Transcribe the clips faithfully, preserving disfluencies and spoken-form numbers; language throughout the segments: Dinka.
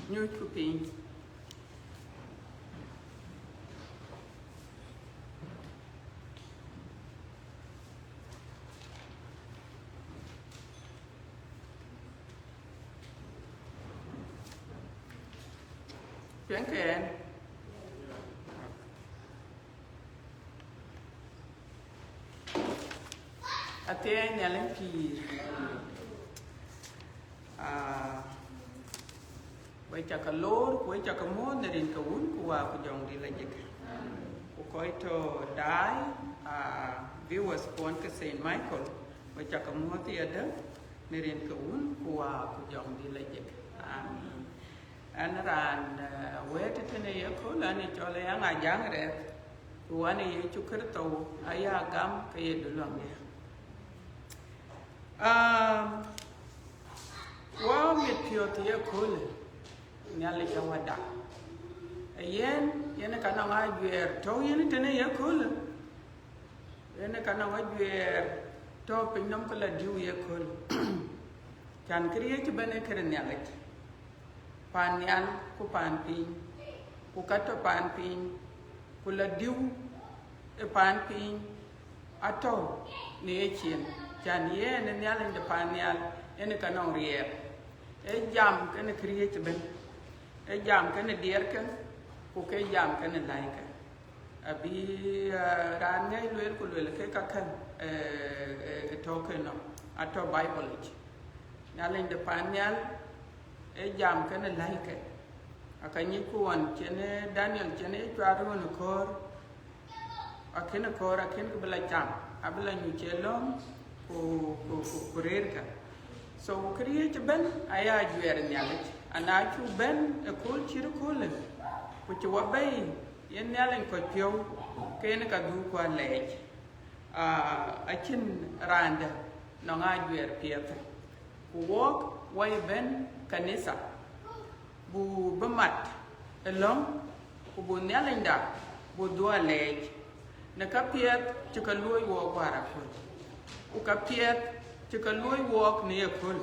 Nyucku piny. Piɛŋkë ɛn. Athiɛɛi Nhialic pïïr. Ah, we cakë loor, ku we cakë muɔ̈ɔ̈th në rin ke Wun, ku Wä, ku Jɔŋdït Lajik. Ku kɔc tɔ̈ daai, ah, viewers kuɔn ke Saint Michael, we cakë muɔ̈ɔ̈th yadë në rin ke Wun, ku Wä, ku Jɔŋdït Lajik. Amin. Ɛn raan, eh, wɛ̈ɛ̈t tënë ye kööl, ɛn ë cɔl ë Aŋajaŋ Rɛth, ku ɛn ë Yecu Kërtho aya gam ke ye duluɔ̈ŋdiɛ̈. Ah, wä mit piɔ̈ɔ̈th ye köölë, Nhialic awäda. Ë yen, yen ë ka nɔŋ ajuɛɛr tɔ̈u yen tënë ye köölë, yen ë ka nɔŋ ajuɛɛr tɔ̈u piny nɔm ke la diu ye köölë. Can këriëëc ëbɛ̈n ee këde Nhialic. Paan nhial ku paan piny, ku ka tɔ̈ paan piny, ku la diu ë paan piny, atɔ̈ në yecin, can yen ë Nhialic de paan nhial, yen ë ka nɔŋ riɛɛr. Ee jam kenë këriëëc ëbɛ̈n, ee jam kenë diɛɛrke, ku ke jam kenë läikë. Abï, eh, raan ŋɛ̈i lueel ku lueel ke kakä, eh, eh, tɔ̈ ke nɔm, atɔ̈ Bible yic. Nhialic de paan nhial, ee jam kenë läikë. Aka nyic ku ɣɔn cïn, eh, Daniel cïn, eh, cuat ɣön ë köör, akën ë köör, akën kë bï la cam, abï la nyuc ë löŋ ku, ku, ku, ku rëërkë. So, këriëëc ëbɛ̈n aya ajuɛɛr Nhialic, ana cuk bɛ̈n ë kööl cït ë köölë, ku cï wä bɛ̈i yen Nhialic kɔc piɔ̈u, ke yen ka dhuk ku alɛɛc. Ah, acïn raan dɛ̈ nɔŋ ajuɛɛr piɛth. Ku wok wä bɛ̈n kanitha, bu bï mat ë löŋ, ku bu Nhialicda bu dhuɔ̈k alɛɛc në ka piɛth cï ke luɔ̈i wok wäär aköl, ku ka piɛth cï ke luɔ̈i wok në ye kööl,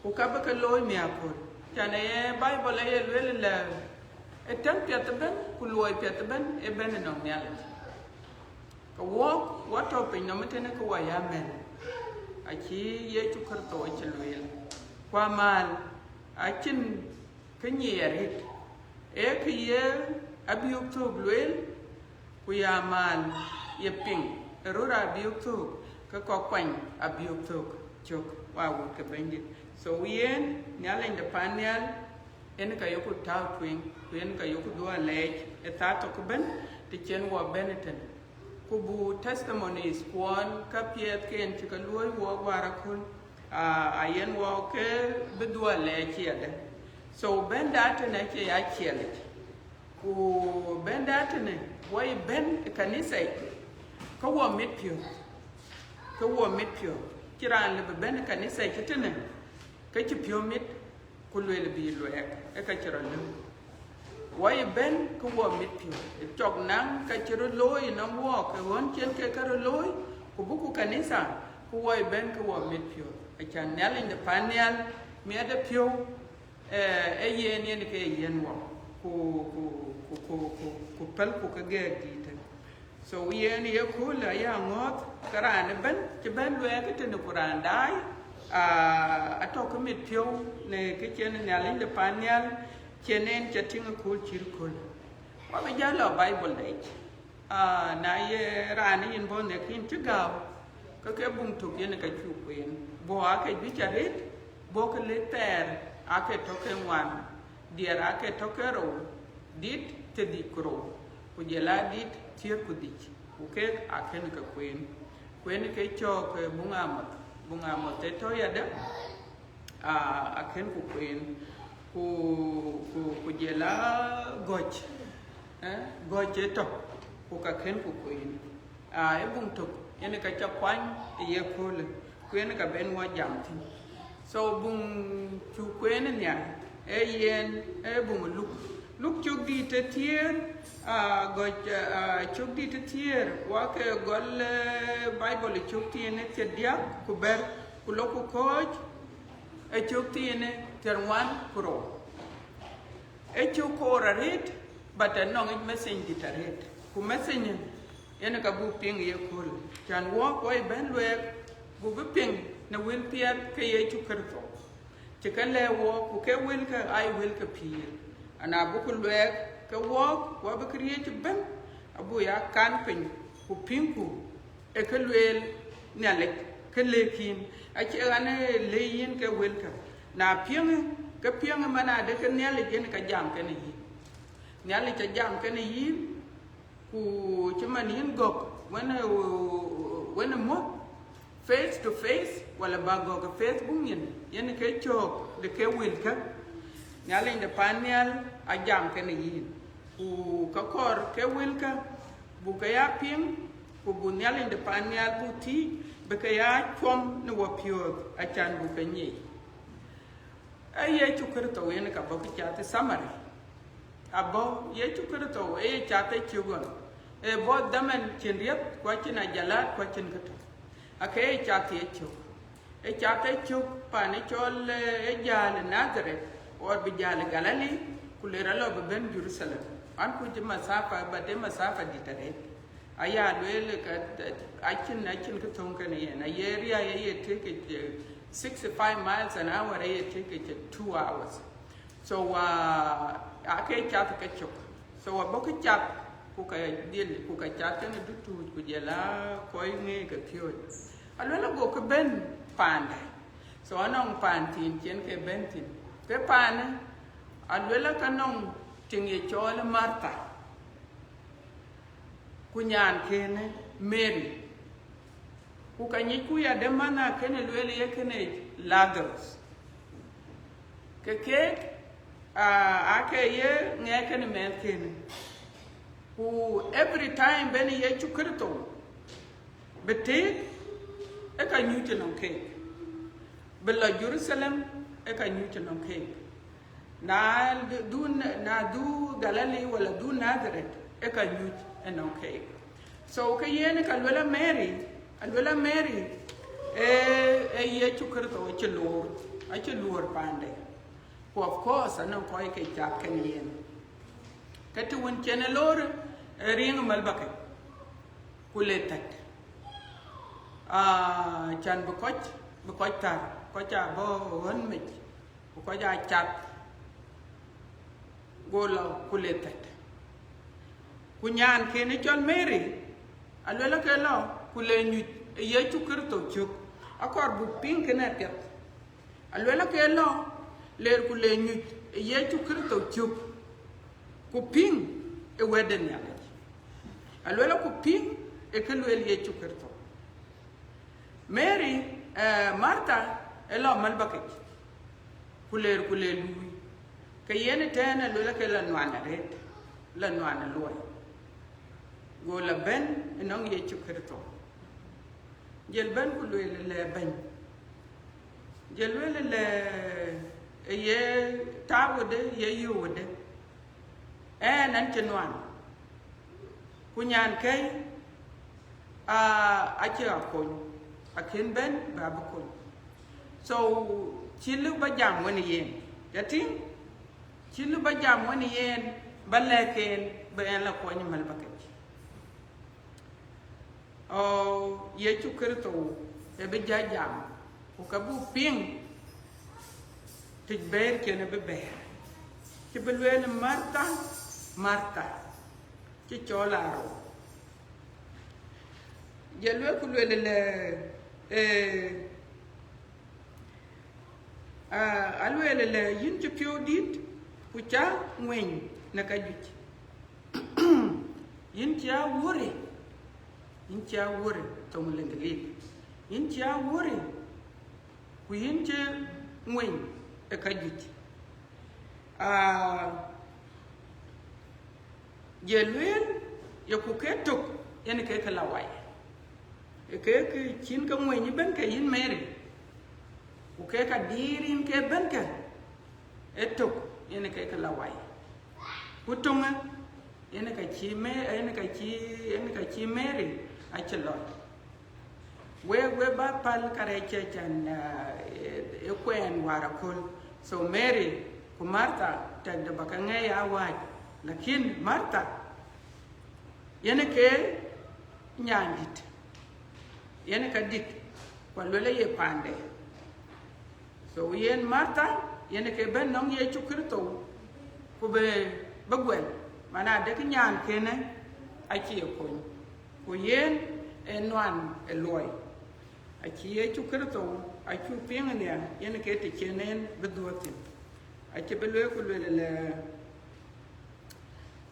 ku ka bï ke looi në aköl. Can ë Bible aye lueel ëlä, ë tɛ̈n piɛth ëbɛ̈n, ku luɔi piɛth ëbɛ̈n, ë bɛ̈n ënɔŋ Nhialic. Ke wok, wä tɔ̈ piny nɔm ëtënë ke wä ya mɛ̈l, acï Yecu Kërtho acï lueel. Ku amääl acïn kë nyic arëët, ee kë ye abiök thök lueel, ku ya amääl ye piŋ ë röt abiök thök, ke kɔk kuany abiök thök cök, wä wut ke Bɛ̈nydït. So yen, Nhialic de paan nhial, yen ka yeku tääu tueŋ, ku yen ka yeku dhuɔ̈k alɛɛc ë thaa thok ëbɛ̈n, të cïn wä bɛ̈n ëtën. Ku bu testimonies kuɔn ka piɛth ken cï ke luɔ̈i wok wäär aköl, aa, ayen wok ke bï dhuɔ̈k alɛɛc yadë. So bɛ̈nda tënë acie ya ciɛlic. Ku bɛ̈nda tënë wä bɛ̈n ë kanitha yic, ke wä mit piɔ̈ɔ̈th, ke wä mit piɔ̈ɔ̈th. Cïn raan lëu bï bɛ̈n ë kanitha yic tënë, ke cï piɔ̈u mit, ku lueel bï luɛɛk, ee ka cï rɔt lëu. Wä bɛ̈n ke wä mit piɔ̈u, ë cɔk naŋ ka cï rɔt looi ënɔŋ wok, ë ɣön cïn ke ka rɔt looi, ku buku kanitha, ku wä bɛ̈n ke wä mit piɔ̈u. Acan Nhialic de paan nhial, miɛt de piɔ̈u, eh, ee yen, yen ke yen wä, ku, ku, ku päl ku ke gɛɛk dïïtë. So yen ye kööl aya ŋɔ̈ɔ̈th ke raan ëbɛ̈n cï bɛ̈n luɛɛk tënë, ku raan daai, aa, atɔ̈ ke mit piɔ̈u në kë cïn Nhialic de paan nhial, cïn en ca tïŋ ë kööl cït kööl. Wä bï jäl lɔ Bible da yic. Aa, na ye raan yïn bɔ̈ në kïn cï gääu, ke ke buŋ tök yen ka cuk kueen. Bɔ̈ aake juëc arëët, bɔ̈ ke lëk thɛɛr aake tɔ̈ ke ŋuan, diɛɛr aake tɔ̈ ke rou, dit thiërdhïc ku rou, ku jɔl a dit thiëër ku dhïc, ku keek akën ke kueen. Kueen ke cɔɔk, eh, buŋ Amoth, buŋ Amoth ë tɔ̈ yadë, aa, akën ku kueen, ku, ku, ku jɔl a Gɔ̈c, eh, Gɔ̈c ë tɔ̈, ku ka kën ku kueen. Aa, ee buŋ tök, yen ka ca kuany ë ye köölë, ku yen ka ben wä jam thïn. So buŋ cuk kueen ë nhial, ee yen, ee buŋ ë Luk. Luk cök dït ë thiëër, aa, Gɔ̈c, aa, cök dït ë thiëër, wä ke gɔl, ee, Bible ë cök thiin ë thiërdiäk ku bɛ̈t, ku lok ku kɔ̈ɔ̈c ë cök thiin ë thiërŋuan ku rou. Ë cuk koor arëët, but anɔŋ yic message dït arëët. Ku message yen ka buk piŋ ye kööl. Can wɔk wɔ ë bɛ̈n luɛɛk, buk bï piŋ në wël piɛth ke Yecu Kërtho. Cï ke lɛ̈k wɔk, ku ke wëlkë aa wël ke pïïr. Ana buk luɛɛk ke wɔk, wɔ bï këriëëc ëbɛ̈n, abuk ya kan piny, ku piŋku ë kë lueel Nhialic, kë lëk yïn. Acie ɣɛn ë lëk yïn ke wëlkë. Na piɛŋë, ke piɛŋë man adë ke Nhialic yen ka jam kenë yïn. Nhialic ca jam kenë yïn, ku cï man yïn gɔ̈k wën ë, wën ë muɔ̈th, face to face, wala ba gɔ̈k ë Facebook nyin, yen ke cök de ke wëlkë. Nhialic de pan nhial a jam kenë yïn. Ku ka kɔɔr ke wëlkë, buk ke ya piŋ, ku buk Nhialic de pan nhial buk thiëc, bï ke ya cuɔm në wɔ piɔ̈ɔ̈th, acan buk ke nyic. Ee Yecu Kërtho yen ka bɔ̈ kë cath ë Samaria. Abɔ̈ Yecu Kërtho ë ye cath ë cök ɣɔn. Ee bɔ̈ dhaman cïn riɛth, ku acïn ajalat, ku acïn këtök. Ake ye cath ye cök. Ë cath ë cök pan ë cɔl, eh, ë jäl ë Nadhareth, or bï jäl ë Galili, ku le rɔt lɔ bï bɛ̈n Jeruthalem. An, kuc ë masafa, but ë masafa dït arëët. Aya lueel ka, acïn, acïn kë thöŋ kenë yen. Aye riäi aye tëëk, eh, sixty-five miles an hour, aye tëëk, eh, two hours. So, uh, ake cath ke cök. So, abɔ̈ kë cath, ku ka dhil, ku ka cath kenë dutuuc, ku jɔl a kɔc ŋeec ke piööc. Aluel ago kë bɛ̈n paanda. So, anɔŋ paan thiin cïn ke bɛ̈n thïn. Ke paanë, aluel aka nɔŋ tiŋ ye cɔl Martha, ku nyan kenë Mary. Ku ka nyicku ya de man a kenë lueel ye kenë Lazarus. Ke keek, ah, ake ye ŋɛk kenë mɛnhkenë. Ku every time bɛ̈n Yecu Kërtho bï tëëk, ë ka nyuc ënɔŋ keek. Bï lɔ Jeruthalem, ë ka nyuc ënɔŋ keek. Na du, na du Galili wala du Nadhareth, ë ka nyuc ënɔŋ keek. So, ke yen ka luel a Mary, aluel a Mary, ee, ee Yecu Kërtho acï luɔɔr, acï luɔɔr paande. Ku of course, anɔŋ kɔc ke cath kenë yen. Ke të wën cïn ë loor, ee riŋ ë malbakë, ku le thät. Ah, can bï kɔc, bï kɔc thar, kɔc aa bɔ̈ ɣön mec, ku kɔc aa cath, go lɔ ku le thät. Ku nyan kenë cɔl Mary, aluel ake lɔ, ku le nyuc ë Yecu Kërtho cök, akɔɔr buk piŋ kënë apiɛth. Aluel ake lɔ, ler ku le nyuc ë Yecu Kërtho cök, ku piŋ ë wɛ̈t de Nhialic. Aluel ku piŋ ë kë lueel Yecu Kërtho. Mary, eh, Martha, ë lɔ malbakë, ku ler ku le luui. Ke yen ëtɛ̈ɛ̈n aluel ake lɔ nuan arëët, lɔ nuan ë luɔi. Go lɔ bɛ̈n ënɔŋ Yecu Kërtho. Jël bɛ̈n ku lueel lɛ, Bɛ̈ny. Jël lueel lɛ, ye tääu wëde, ye yöök wëde. Ɛn, ɛn cï nuan. Ku nyankɛ̈i, aa, acï a kony, akën bɛ̈n bä bï kony. So, cï lëu ba jam wën yen. Ya tïŋ? Cï lëu ba jam wën yen, ba lɛ̈k en, bï ɛn la kuɔny malbakë. Oh, Yecu Kërtho ë bï jɔ jam, ku ka buk piŋ tëc bɛ̈ɛ̈rken ë bï bɛ̈ɛ̈r. Cï bï lueel, Martha, Martha, cï cɔl aa rou. Jël lueel ku lueel lɛ, ee, aa, alueel lɛ, yïn cï piɔ̈u dït, ku ca ŋueny në ka juëc. Yïn cï a worry, yïn cï a worry, thoŋ Lëŋgëlith. Yïn cï a worry, ku yïn cï ŋueny ë ka juëc. Aa, jël lueel, ye ku ke tök, yen ke ke la wai. Ë ke ke cïn ke ŋueny ëbɛ̈n ke yïn Mary. Ku ke ka diir yïn ke bɛ̈n ke, ë tök, yen ke ke la wai. Ku töŋë, yen ka cï Me-, yen ka cï, yen ka cï Mary acï lɔc. Wek, wek ba päl karɛc cë can, ah, ë, ë kuɛɛn wäär aköl. So Mary, Ku Martha tɛkde ba ke ŋɛi awääc, lakin Martha yen ke nyan dït, yen ka dït, ku aluel aye paande. So yen Martha yen ke bɛ̈n nɔŋ Yecu Kërtho, ku bï, bï guɛl, man adek nyan kënë acie kony, ku yen ë nuan ë luɔi. Acï Yecu Kërtho, acuk piŋ nia, yen ke të cïn en bï dhuɔ̈k thïn. Acï bï lueel ku lueel lɛ.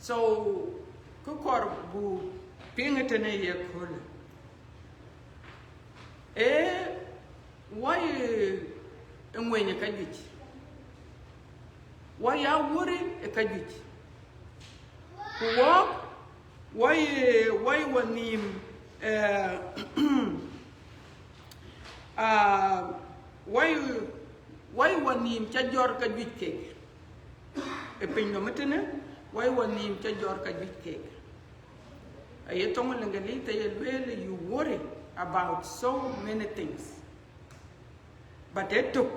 So, kë kɔɔr buk piŋ tënë ye köölë, ee wɔ ye ŋueny ë kajuëc, wɔ ya worry ë kajuëc, ku wɔk wɔ ye, wɔ ye wɔ nhïïm, eh, ah, wɔ ye, wɔ ye wɔ nhïïm ca jɔt kajuëc kek. Ë piny nɔm ëtënë, wɔ ye wɔ nhïïm ca jɔt kajuëc kek. Aye thoŋ Lëŋgëlith aye lueel, you worry about so many things. But ë tök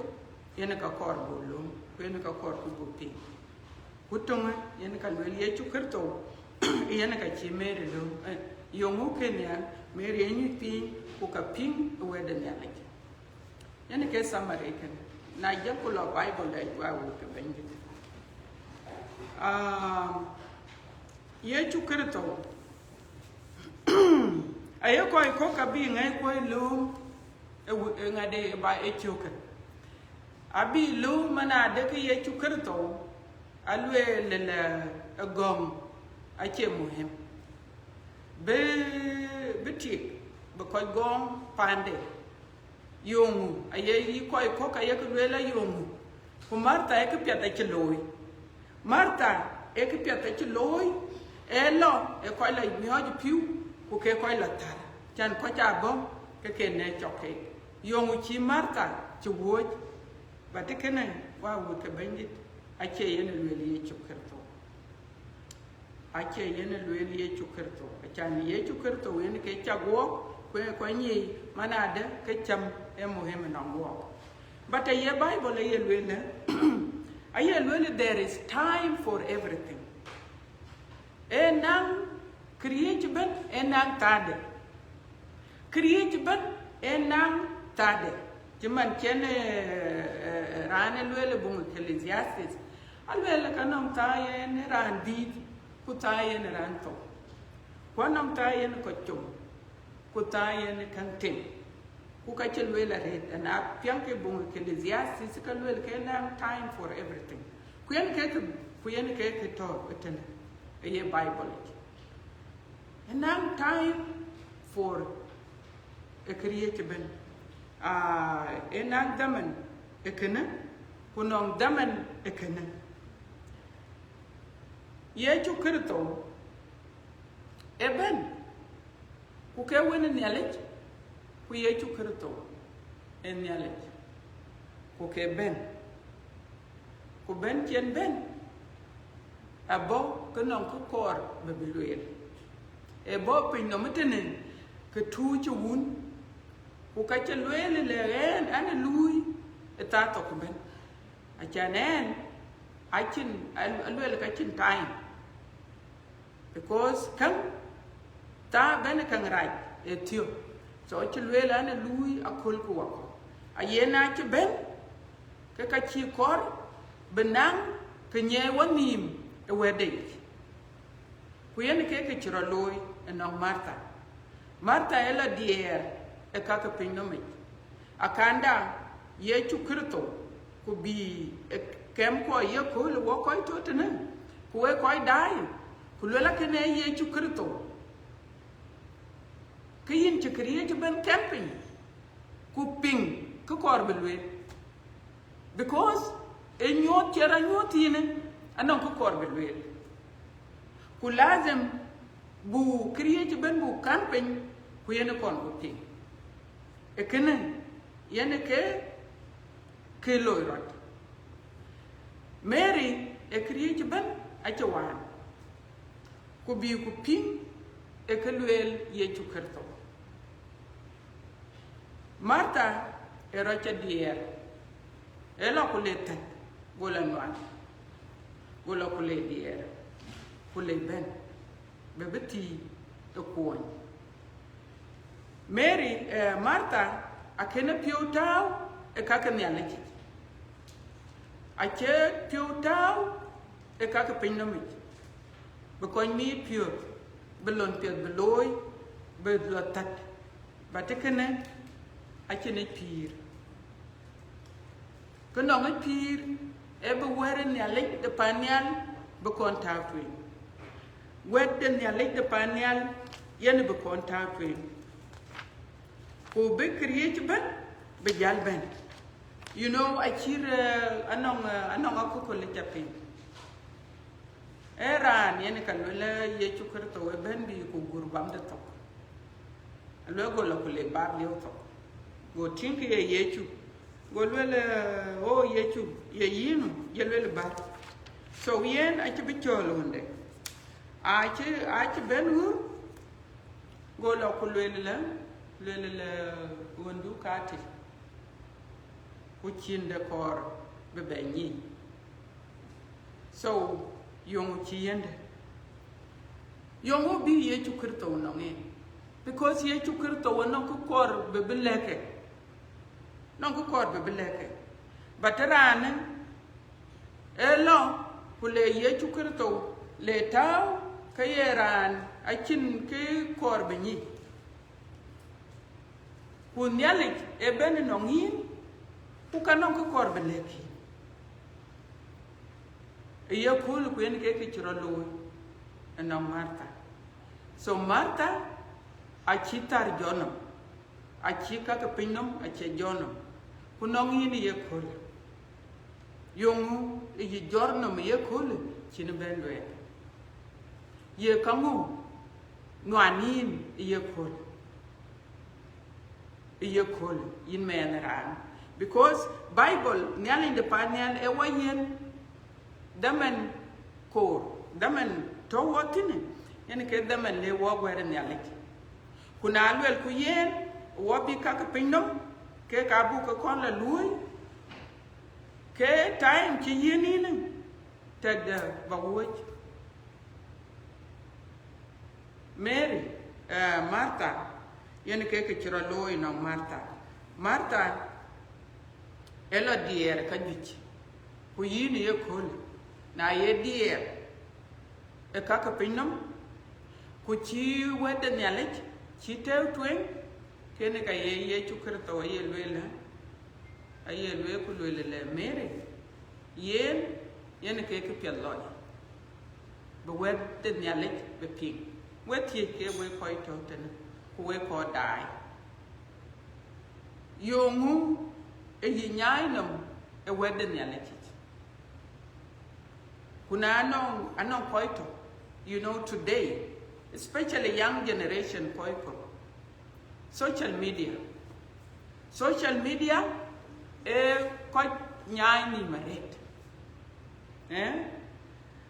yen ka kɔɔr buk lööm, ku yen ka kɔɔr ku buk piŋ. Ku töŋë yen ka lueel Yecu Kërtho, yen ka cï Mary lööm, eh, yeŋö kën ya Mary ë nyuc piny ku ka piŋ ë wɛ̈t de Nhialic. Yen ke summary kënë. Na jël ku lɔ Bible dɛ, juak wut ke Bɛ̈nydït. Ah, Yecu Kërtho aye kɔc kɔ̈k abï ŋɛi kuɔi lööm ë wu-, ë ŋadë ba ë cökë. Abï lööm man adek Yecu Kërtho alueel lɛ ë gɔ̈ŋ acie muhim. Bï, bï tik, bï kɔc gɔ̈ŋ paande. Yeŋö, aye yï kɔc kɔ̈k aye kë lueel a yeŋö. Ku Martha ee këpiɛth acï looi. Martha ee këpiɛth acï looi, ee lɔ, ee kɔc la miɔɔc pïu, ku ke kɔc la thär. Can kɔc aa bɔ̈, ke ke nɛ̈k cɔk keek. Yeŋö cï Martha cï wuɔ̈c, but kënë wa wut ke Bɛ̈nydït, acie yen ë lueel Yecu Kërtho. Acie yen ë lueel Yecu Kërtho. Acan Yecu Kërtho yen ke cak wuɔk, ku ë kɔc nyic man adë ke cäm ë muhim nɔŋ wuɔk. But aye Bible aye lueel, aye lueel, there is time for everything. Ee naŋ këriëëc ëbën, ee naŋ thaade. Këriëëc ëbën ee naŋ thaade. Cï man cen, eh, eh, raan ë lueel ë buŋ Ecclesiastes, alueel ka nɔŋ thaa yen raan dhiëth, ku thaa yen raan thou. Ku anɔŋ thaa yen kɔc com, ku thaa yen käŋ tem. Ku ka cï lueel arëët, na piɛŋ ke buŋ Ecclesiastes, ka lueel ke naŋ time for everything. Ku yen ke kë, ku yen ke kë tɔ̈ ëtënë, ë ye Bible yic. Ë naŋ time for ë këriëëc ëbën. Ah, ë naŋ dhaman ë kënë, ku nɔŋ dhaman ë kënë. Yecu Kërtho ëbën, ku ke Wën ë Nhialic, ku Yecu Kërtho ë Nhialic, ku ke bɛ̈n. Ku bɛ̈n cï en bɛ̈n, abɔ̈ ke nɔŋ kë kɔɔr bï bï lueel. Ee bɔ̈ piny nɔm ëtënë ke tuuc ë Wun, ku ka cï lueel lɛ ɣɛn an, ë luui ë thaa thok ëbën. Acan ɛn, acïn, alueel ka cïn time. Because käŋ thaa bɛ̈n käŋ rac ë thiök. So cï lueel an, ë luui aköl ku wakɔ̈u. Aye na cï bɛ̈n, ke ka cï kɔɔr bï naŋ kë nyiɛɛi wɔ nhïïm ë wɛ̈tde yic. Ku yen ke kë cï rɔt looi ënɔŋ Martha. Martha ë lɔ diɛɛr ë ka ke piny nɔm yic. Akanda Yecu Kërtho, ku bï ë kɛm kɔc ye kööl ë wɔ kɔc tɔ̈ tënë, ku wek kɔc daai, ku luel akënë Yecu Kërtho, ke yïn cï këriëëc ëbën kɛm piny, ku piŋ kë kɔɔr bï lueel. Because ë nyuɔɔth cï rɔt nyuɔɔth yïnë, anɔŋ kë kɔɔr bï lueel. Ku lazim bu këriëëc ëbën bu kan piny, ku yen ë kɔn ku piŋ. Ë kënë, yen ë ke, ke loi rɔt. Mary ë këriëëc ëbën acï waan, ku bï ku piŋ ë kë lueel Yecu Kërtho. Martha ë rɔt cä diɛɛr, ë lɔ ku le thɛ̈t, go lɔ nuan. Go lɔ ku le diɛɛr, ku le bɛ̈n, bï bï thii ë kuɔny. Mary, eh, Martha, akënë piɔ̈u tääu ë ka ke Nhialic yic, acie piɔ̈u tääu ë ka ke piny nɔm yic, bï kɔc miit piɔ̈ɔ̈th, bï lon piɛth bï looi, bï lɔ thät, but kënë acïn yic pïïr. Kë nɔŋ yic pïïr, ee bï wɛ̈t ë Nhialic de paannhial bï kɔn tääu tueŋ. Wɛ̈t de Nhialic de paannhial yen bï kɔn tääu tueŋ. Ku bï këriëëc ëbɛ̈n bï jäl bɛ̈n. You know, acït, eh, anɔŋ, eh, anɔŋ akököl ca piŋ. Ee raan yen ka luel Yecu Kërtho ë bɛ̈n bï ku gur bam de thok. Luel go lɔ ku le bap lieu thok. Go tïŋ kë ye Yecu. Go luel, eh, o Yecu, ye yïn? Ye luel bap. So yen acï bï cɔɔl ɣönde. Acï, acï bɛ̈n ɣöt, go lɔ ku luel lë, luel lë ɣöndu ka tï, ku cïn de kɔɔr bï bɛ nyic. So, yöŋ cï yende. Yöŋ bï Yecu Kërtho nɔŋ en. Because Yecu Kërtho nɔŋ kë kɔɔr bï bï lɛ̈k ke. Nɔŋ kë kɔɔr bï bï lɛ̈k ke. But raanë, ee lɔ, ku le Yecu Kërtho, le tääu, ke ye raan acïn kë kɔɔr bï nyic. Ku Nhialic ë bɛ̈n nɔŋ yïn, ku ka nɔŋ kë kɔɔr bï lɛ̈k yïn. Ë ye kööl ku yen ke kë cï rɔt looi ënɔŋ Martha. So Martha acï thar jɔt nɔm, acï ka ke piny nɔm, acie jɔt nɔm. Ku nɔŋ yïn ë ye kööl. Yöŋ ë yï jɔt nɔm ë ye kööl cïn bɛ̈n lueel. Ye kaŋö nuan yïn ë ye kööl? Ë ye kööl yïn mɛnh raan. Because Bible, Nhialic de paannhial ë wɔ yiën dhaman koor, dhaman tɔ̈ wɔ thïnë, yen ke dhaman le wɔ guɛ̈ɛ̈r Nhialic. Ku na luel ku yen, wɔ bï ka ke piny nɔm, ke ka buk ke kɔn la luöi, ke time cï yiën yïn, tɛ̈kdɛ ba wuɔ̈c. Mary, eh, Martha, yen ke kë cï rɔt looi nɔŋ Martha. Martha ë lɔ diɛɛr ka juëc, ku yïn ë ye kööl. Na ye diɛɛr ë ka ke piny nɔm, ku cï wɛ̈t de Nhialic cï tɛ̈ɛ̈u tueŋ, kënë ka ye Yecu Kërtho aye lueel, aye lueel ku lueel lë Mary, yen, yen ke kë piɛth lɔc, bï wɛ̈t de Nhialic bï piŋ. We thiëëc ke wek kɔc tɔ̈ tënë, ku wek kɔc daai. Yöŋ ë yï nyaai nɔm ë wɛ̈t de Nhialic yic. Ku na anɔŋ, anɔŋ kɔc tɔ̈, you know, today, especially young generation kɔc kɔ̈k, social media. Social media ë kɔc nyaai nïïm arëët. Eh?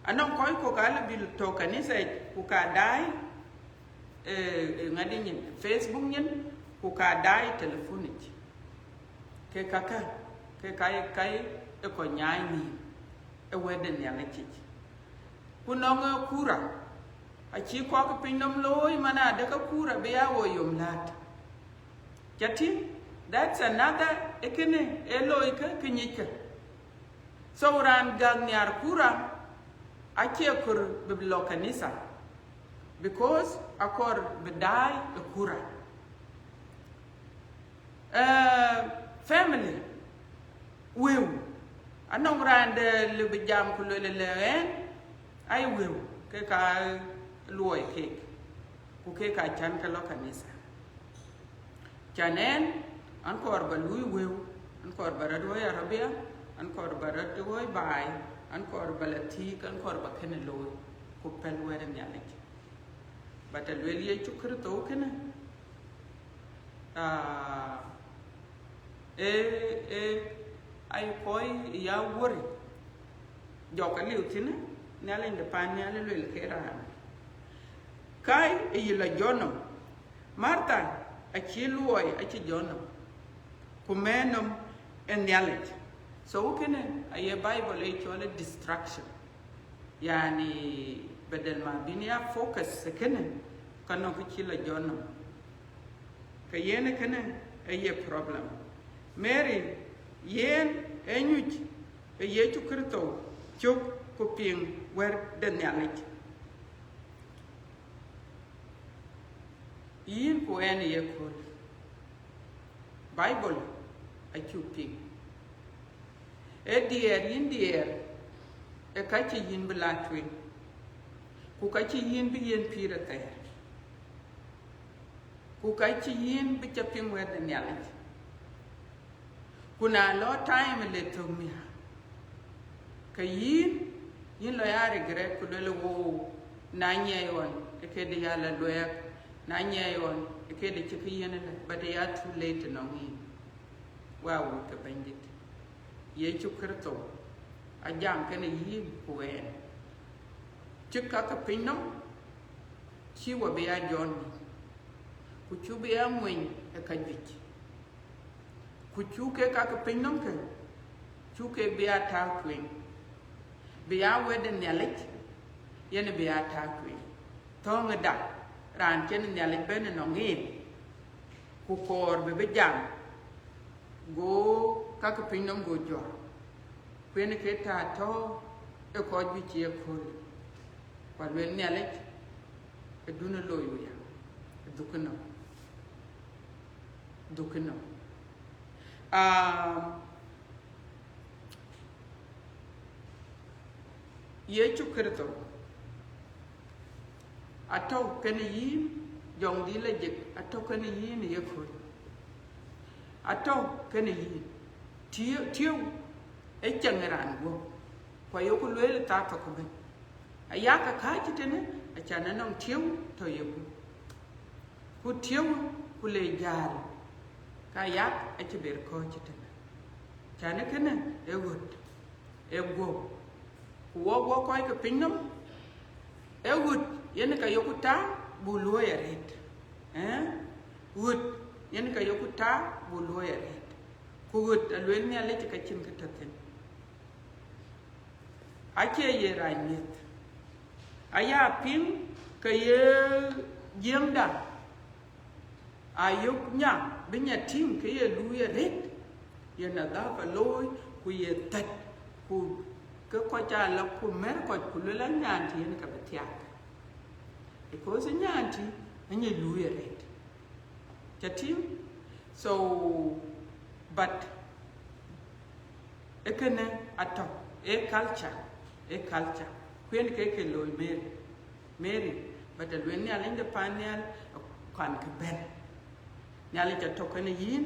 Anɔŋ kɔc kɔ̈k alë bï tɔ̈ kanitha yic, ku ka daai, eh, eh, ŋadï nyin, Facebook nyin, ku ka daai telephone yic. Ke kakë, ke ka ye, ka ye ë kɔc nyaai nïïm ë wɛ̈t de Nhialic yic. Ku nɔŋ, eh, kura, acï kɔc piny nɔm looi, man adë ke kura bï ya wo yom läät. Ca tïŋ, that's another, ë kënë ë looi kë, kë nyic kë. So raan gäk nhiaar kura, acie kɔɔr bï lɔ kanitha, because akɔɔr bï daai ë kura. Eh, family, wëu, anɔŋ raan de lë bï jam ku lueel lë ɣɛn, ai wëu, ke ka luɔi keek, ku keek ka cän ke lɔ kanitha. Can ɛn, an kɔɔr ba luui wëu, an kɔɔr ba rɔt woi arabia, an kɔɔr ba rɔt woi baai, an kɔɔr ba la thiik, an kɔɔr ba kënë looi, ku pɛ̈l wɛ̈t ë Nhialic. But aluel Yecu Kërtho kënë, ah, ee, ee, ai kɔc ya wöri, jɔk aliu thïnë, Nhialic de pan nhial luel ke raan. Kai ë yï la jɔt nɔm, Martha acï luɔi acï jɔt nɔm, ku mɛɛn nɔm ë Nhialic. So kënë aye Bible ë cɔl ë distraction. Yani, badal ma bïn ya focus ë kënë, ka nɔŋ kë cï la jɔt nɔm. Ke yen ë kënë ë ye problem. Mary, yen ë nyuc ë Yecu Kërtho cök ku piŋ wɛ̈t de Nhialic. Yïn ku ɣɛn ë ye kööl. Bible acuk piŋ. Ee diɛɛr yïn diɛɛr ë ka cï yïn bï la tueŋ, ku ka cï yïn bï yiën pïïr athɛɛr, ku ka cï yïn bï ca piŋ wɛ̈t de Nhialic. Ku na lɔ time le thök miäk, ke yïn, yïn lɔ ya regret ku luel, wou, na nyiɛɛi ɣɔn ë këde ya la luɛɛk, na nyiɛɛi ɣɔn ë këde cï kë yiën ëlë, but ya too late nɔŋ yïn. Wä wut ke Bɛ̈nydït, Yecu Kërtho ajam kënë yïn ku ɣɛn. Cï ka ke piny nɔm cï wä bï ya jɔt nï, ku cuk bï ya mueny ë ka juëc. Ku cuk ke ka ke piny nɔm ke, cuk ke bï ya tääu tueŋ, bï ya wɛ̈t de Nhialic, yen bï ya tääu tueŋ. Thɔ̈ŋ ëda, raan cïn Nhialic bɛ̈n ënɔŋ yen, ku kɔɔr bï bï jam, go ka ke piny nɔm go jɔt. Ku yen ke tɔ̈ ë kɔc juëc cï ye kööl. Ku aluel Nhialic, ë dun ë looi wia, ë dhuk ënɔm, dhuk ënɔm. Um, Yecu Kërtho atɔ̈ kënë yïn, jɔŋdït la jik atɔ̈ kënë yïn ë ye kööl. Atɔ̈ kënë yïn. Tiëu, tiëu ë cieŋ raan guɔ̈p, ku ayoku lueel ë thaa thok ëbɛ̈n. Ayak ë kääc tënë, acan ënɔŋ tiëu tɔ̈ yeku. Ku tiëu ku le jäl, ka yak acï ber kɔ̈ɔ̈c tënë. Can ë kënë ë ɣöt, ë guɔ̈p. Ku wɔ, wɔ kɔc ke piny nɔm, ë ɣöt yen ka yoku tääu bu luɔ̈i arëët. Ëë? Ɣöt yen ka yoku tääu bu luɔ̈i arëët. Ku ɣöt aluel Nhialic ka cïn kë tɔ̈ thïn. Acie ye rac miëth. Aya piŋ ke ye jiëŋda. Ayök nya bï nya tïŋ ke ye luui arëët, ye nadhafa looi, ku ye thät, ku ke kɔc aa lɔ ku mɛ̈r kɔc, ku luel an, nyan tï yen ka bï thiaak. Because nyan tï anyic luui arëët. Ca tïŋ? So, but ë kënë atɔ̈, ë culture, ë culture. Ku yen ke ke looi Mary. Mary, but aluel Nhialic de paan nhial, kɔn kë bɛ̈n. Nhialic atɔ̈ kënë yïn,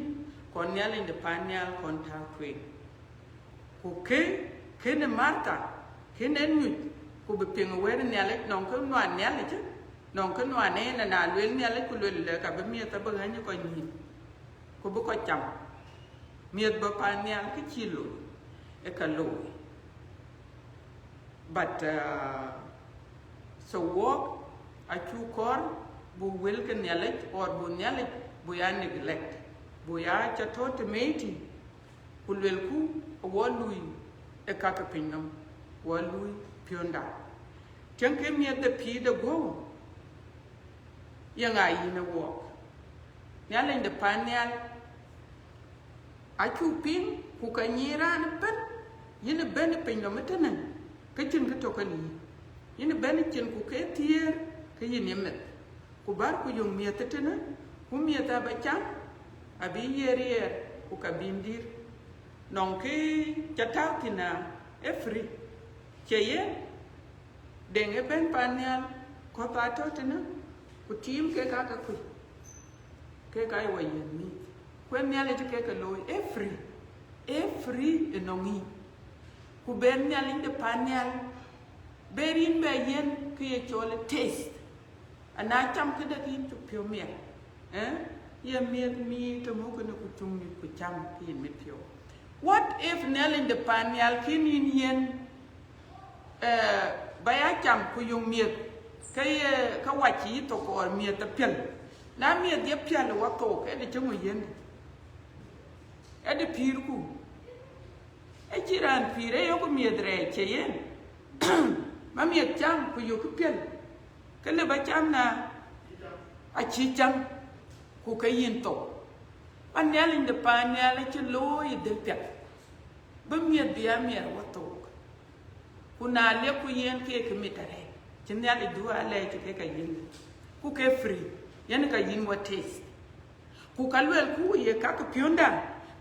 kɔn Nhialic de paan nhial kɔn tääu tueŋ. Ku kë, kënë Martha, kënë en nyuc, ku bï piŋ wɛ̈t Nhialic, nɔŋ kë nuan Nhialic, nɔŋ kë nuan en, na luel Nhialic ku luel lë, ka bï miëth abï ɣäny ë kɔc nyïn, ku bï kɔc cam. Miëth bɔ̈ paan nhial kë cï looi, ë ka looi. But, uh, so wɔk acuk kɔɔr bu wël ke Nhialic, or bu Nhialic bu ya neglect, bu ya ca tɔ̈ tëmëëti, ku luelku wɔ lui ë ka ke piny nɔm, wɔ lui piɔ̈nda. Tiɛŋkë miëth de pïïr de guɔ̈u, ye ŋa yïn ë wɔɔk? Nhialic de paan nhial acuk piŋ, ku ka nyic raan ëbɛ̈n, yïn ëbɛ̈n ë piny nɔm ëtënë, ke cïn kë tɔ̈ kënë yïn. Yïn ëbɛ̈n ë cin, ku ke thiëër ke yïn ye meth. Ku bär ku yök miëth ëtënë, ku miëth aba cam, abï ye riɛɛr, ku ka bïn dïr. Nɔŋ kë ca tääu thïn aa, ë free. Cie yen, deŋ ë bɛ̈n paan nhial, kɔ̈th aa tɔ̈ tënë, ku tiim kek aa ke kuc, kek aa ye wɔ yiën mïïth. Ku ë Nhialic ke ke looi, ë free, ë free ënɔŋ yïn. Ku ben Nhialic de paan nhial, ber yïn bɛ yiën kë ye cɔl ë taste. Ana cam këdë ke yïn cuk piɔ̈u miɛt, ëë? Ye miëth mïïr të muk kënë ku cuŋ nyuc ku cam ke yïn mit piɔ̈u. What if Nhialic de paan nhial kën yïn yiën, eh, ba ya cam ku yök miëth, ke ye, ke wac yï thok or miëth apiɛl? Na miëth ye piɛl ë wathok, ë de cï ŋö yiën? Ë de pïïrku. Ë cï raan pïïr ë yok miëth rɛɛc cie yen. Ba miɛt cam ku yök piɛl, ke lë ba cam na acï cam, ku ke yïn thou. Ba Nhialic de paan nhial acï looi ë dhil piɛth, bï miɛt bï a miɛt wä thook. Ku na liep ku yen ke ke mit arɛɛc, cï Nhialic du alɛɛc ke ka yïn, ku ke free, yen ka yïn wä taste. Ku ka luel ku ye ka ke piɔ̈nda,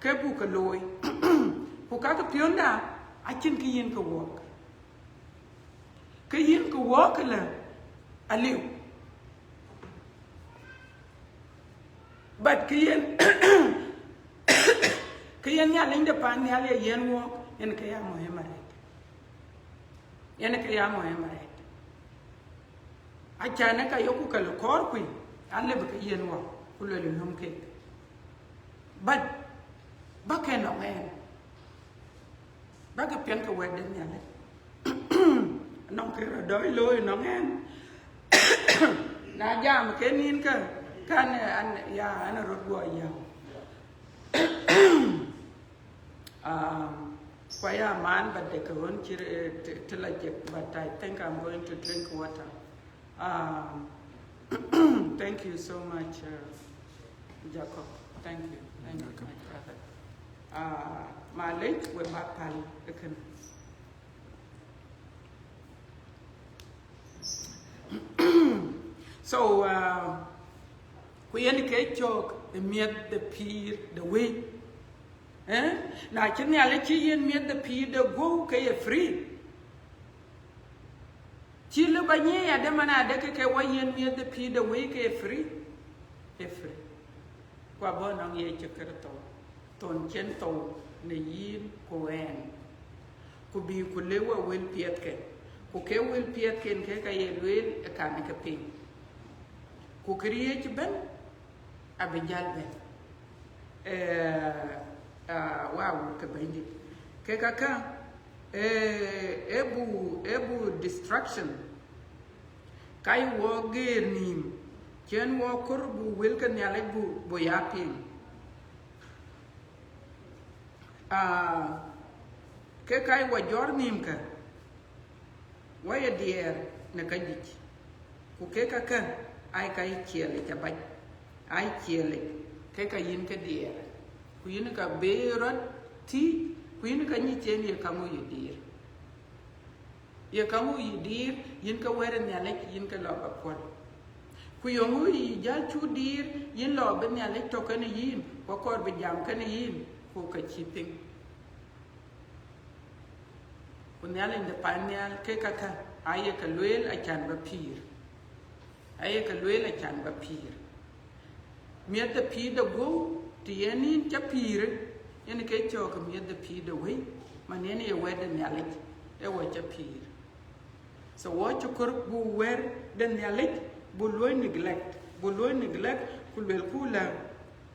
ke buk ke looi. Ku ka ke piɔ̈nda acïn ke yïn ke wɔɔk. Ke yïn ke wɔɔk ke lë aliu. But ke yen, ke yen Nhialic de paan nhial ye yen wɔɔk, yen ke ya muhim arɛɛt. Yen ke ya muhim arɛɛt. Acan ë ka yoku ke lë kɔɔr kui, an lëbï ke yen wɔɔk, ku luel löm kek. But ba ke nɔŋ ɛn. Ba ke piɛŋ ke wɛ̈t de Nhialic. Nɔŋ ke rɔt dɔc looi nɔŋ ɛn. Na jam ke nin ke, kan an, ya, an rɔt guɔ yäu. Um, kwa ya man, but de ke ɣön cï, eh, t-, t-, la jek, but I think I'm going to drink water. Um, thank you so much, uh, Jacob. Thank you. Thank you, my brother. Uh, malec, we ba pal ëkën. So, uh, ku yen ke cök ë miɛth de pïïr de wëi. Eh? Na cï Nhialic cï yen miɛth de pïïr de guɔ̈u ke ye free. Cï lë ba nyiëëc adë man adë ke ke wɔ yen miɛth de pïïr de wëi ke free. Ke free. Ku abɔ̈ nɔŋ Yecu Kërtho, thon cïn thou në yïn ku ɛn. Ku bï ku lëu wɔ wël piɛthke. Ku ke wël piɛthken ke ka ye lueel ë kan ke piny. Ku këriëëc ëbën abï jäl bɛ̈n. Eh, ah, wow, ke Bɛ̈nydït. Ke ka ka, eh, e bu, e bu destruction. Ka yï wɔ geer nïïm, cïn wɔ kɔɔr bu wël ke Nhialic bu, bu ya piŋ. Ah, ke ka yï wɔ jɔɔr nïïm ke, wɔ ye diɛɛr në ka juëc, ku ke ka ke, ai ka yï ciɛɛlic abac, ai ciɛɛlic, ke ka yïn ke diɛɛr, ku yïn ka bï rɔt thiëc, ku yïn ka nyic cen ye kaŋö yï diir. Ye kaŋö yï diir, yïn ke wɛ̈t ë Nhialic, yïn ke lɔ ba puɔ̈l. Ku yeŋö yï jäl cuk diir, yïn lɔ bï Nhialic tɔ̈ kenë yïn, ku akɔɔr bï jam kenë yïn, ku ka cïï piŋ. Ku Nhialic de pan nhial ke kakä, aye ke lueel acan ba pïïr. Aye ke lueel acan ba pïïr. Miɛth de pïïr de guɔ̈u, të yen yïn ca pïïr, yen ke cɔɔk miɛth de pïïr de wëi, man yen ye wɛ̈t de Nhialic, ee wɔ ca pïïr. So wɔ cï kɔɔr bu wɛ̈t de Nhialic, bu luɔi neglect, bu luɔi neglect, ku luelku lɛ,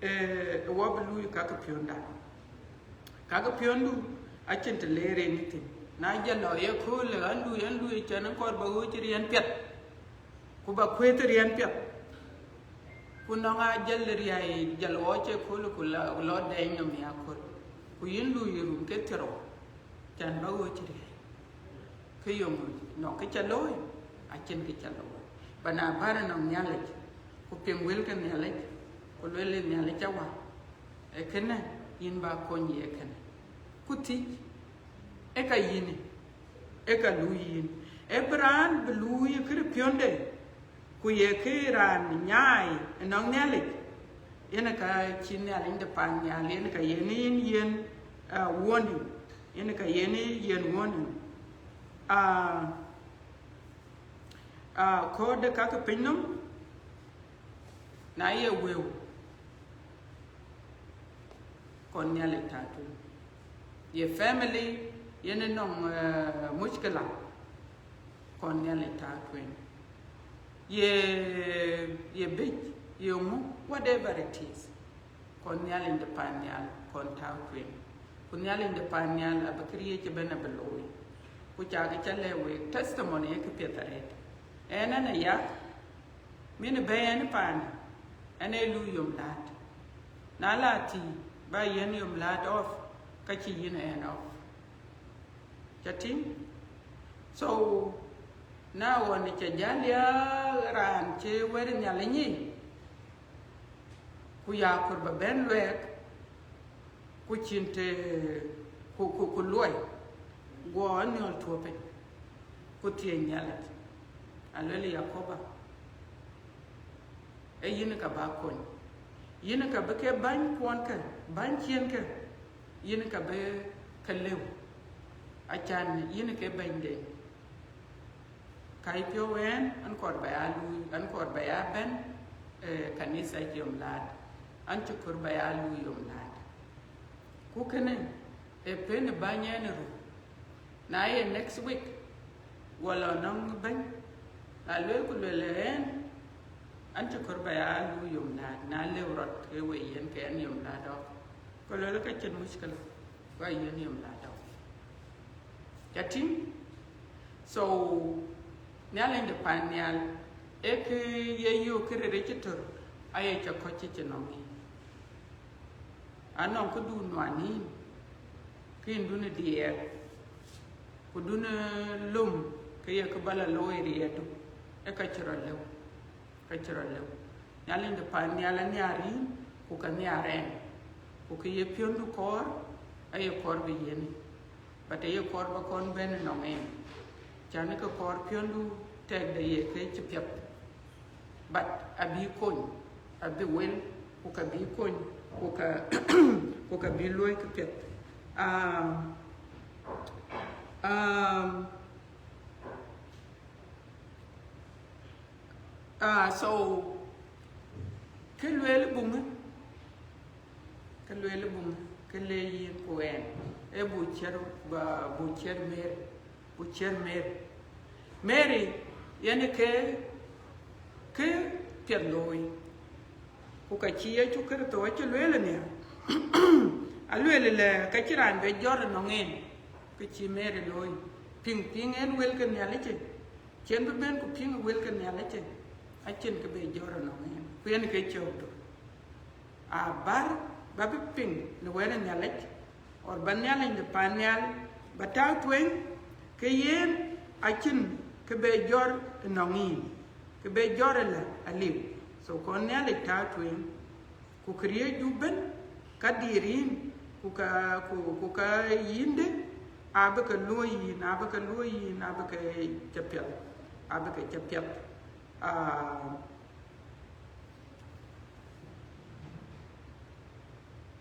eh, wɔ bï luui ka ke piɔ̈nda. Ka ke piɔ̈ndu, acïn të leer en thïn. Na jɔl lɔ ye köölë, an luui, an luui, cän kɔɔr ba ɣööc riɛn piɛth. Ku ba kuëëth riɛn piɛth. Ku nɔŋ a jɔl riäi, jɔl ɣɔɔc ë köölë, ku lɔ, lɔ dɛɛny nɔm ya kööl. Ku yïn luui rum ke thiërou, cän ba ɣööc riäi. Ke yom nɔŋ kë ca looi, acïn kë ca looi. Ba na bär nɔŋ Nhialic, ku piŋ wël ke Nhialic, ku lueel ë Nhialic awa, ee kënë yïn ba kony ye kënë. Ku thiëc, ee ka yïn, ee ka luui yïn. Ee bï raan bï luui kërë piɔ̈nde, ku ye kë raan nyaai ënɔŋ Nhialic, yen ka cï Nhialic de pan nhial, yen ka yen yïn yen, ah, warning, yen ka yen yen warning. Ah, ah, kɔɔr de ka ke piny nɔm, na ye wëu, kɔn Nhialic tɔ̈ tueŋ. Ye family, yen ë nɔŋ, eh, mushkila, kɔn Nhialic tɔ̈ tueŋ. Ye, ye bëc, ye ŋu, whatever it is. Kɔn Nhialic de pan nhial, kɔn tɔ̈ tueŋ. Ku Nhialic de pan nhial abï këriëëc ëbɛ̈n abï looi. Ku cakï ca lɛ̈k week, testimony ee kë piɛth arëët. Ɛn, ɛn aya, min bɛ̈ɛ̈i ɛn paanë, ɛn ee luui yom läät. Na la thii, ba yɛn yom läät off, ka cï yïn ɛn off. Ca tïŋ? So, Na ɣɔn ca jäl ya raan cï wɛ̈t Nhialic nyic, ku ya kɔɔr ba bɛ̈n luɛɛk, ku cïn të, ku, ku, ku luɔi, guɔ aniɔl tuɔɔp piny, ku thiëëc Nhialic, aluel Yakoba, ee yïn ka bä kony, yïn ka bï ke bäny kuɔnkë, bäny ciënkë, yïn ka bï ke lëu, acan yïn ke bɛ̈nyden. Ka yï piɔ̈u ɛn, an kɔɔr ba ya luui, an kɔɔr ba ya bɛ̈n, eh, kanitha yom laat, an cï kɔɔr ba ya luui yom laat. Ku kënë ee pën bäny ɛn ë röt. Na ye next week, wala nɔŋ bɛ̈ny, na lueel ku lueel ɛn, an cï kɔɔr ba ya luui yom laat, na lëu rɔt ke we yen ke ɛn yom laat dɔk. Ku lueel ka cïn muckila, ku a yen yom laat dɔk. Ca tïŋ? So, Nhialic de pan nhial, ee kë ye yök kë rëër cï tör, aye ca kɔc cï cï nɔŋ yïn. Anɔŋ këdun nuan yïn, kë yïndun ë diɛɛr, ku dun ë lom, ke ye kë bä la looi riɛɛtdu, ee ka cï rɔt lëu. Ka cï rɔt lëu. Nhialic de pan nhial anhiar yïn, ku ka nhiar ɛn. Ku kë ye piɔ̈ndu kɔɔr, aye kɔɔr bï yiën. But aye kɔɔr ba kɔn bɛ̈n ënɔŋ ɛn. Can ke kɔɔr piɔ̈ndu tɛkde ye ke cï piɛth. But abï kony, abï wel, ku ka bï kony, ku ka, ku ka bï luɔ̈i kë piɛth. Um, um, Ah, so, kë lueel buŋë, kë lueel buŋë, kë le yïn ku ɛn, ee bu ciɛr, ba, bu ciɛr Mary, bu ciɛr Mary. Mary, yen ke, kë piɛth looi. Ku ka cï Yecu Kërtho acï lueel nia, alueel lɛ, ka cï raan bɛ jɔt ënɔŋ en, kë cï Mary looi. Piŋ, piŋ en wël ke Nhialic. Cïn bï ben ku piŋ wël ke Nhialic, acïn kë be jɔt ënɔŋ en, ku yen ke cöökdu. Abär ba bï piŋ në wɛ̈t ë Nhialic, or ba Nhialic de pan nhial ba tääu tueŋ, ke yen acïn kë be jɔt ënɔŋ yïn, kë be jɔt ëlä aliu. So kɔn Nhialic tääu tueŋ. Ku këriëëcdu ëbën ka diɛɛr yïn, ku ka, ku, ku ka yïndë, abï ke luɔ̈i yïn, abï ke luɔ̈i yïn, abï ke cä piɛth, abï ke cä piɛth. Ah,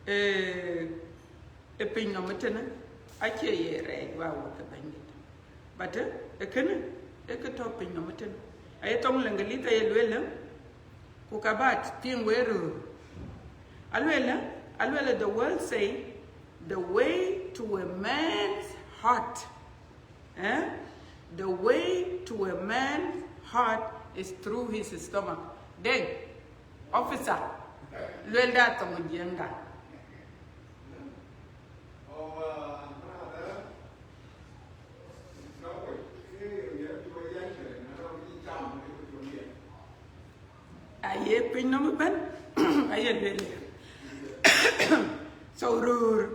ee, ee piny nɔm ëtënë, acie ye rɛɛc wa wä ke Bɛ̈nydït. But, eh, ee kënë, ee kë tɔ̈ piny nɔm ëtënë. Aye thoŋ Lëŋgëlith aye lueel, eh, ku ka bä piŋ wek röör. Alueel, eh, alueel, the world say, "The way to a man's heart, eh? The way to a man's heart is through his stomach." Deng, officer, lueel da thoŋ Jiëŋda. Aye piny nɔm ëbën, aye lueel. So, röör.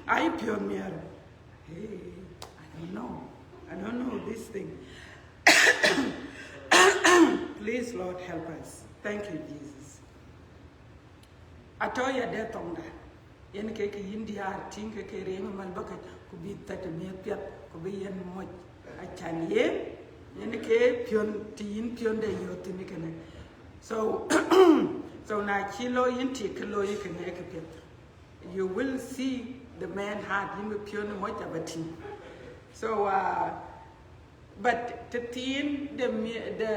Aye piɔ̈n miɛr. Hey, I don't know. I don't know this thing. Please, Lord, help us. Thank you, Jesus. Atɔ̈ ya dɛ thoŋda. Yen ke ke yïn diäär tïŋ ke ke riŋ mal bäkë, ku bï thät ë miëth piɛth, ku bï yen moc. Acan yen, yen ke piɔ̈n, të yïn piɔ̈nde yök thïn kënë. So, so na cï looi yïn tik ke looi kënë ke piɛth. You will see the man heart, yïn bï piɔ̈n moc abä tïŋ. So, uh, but të thiin de mi-, de,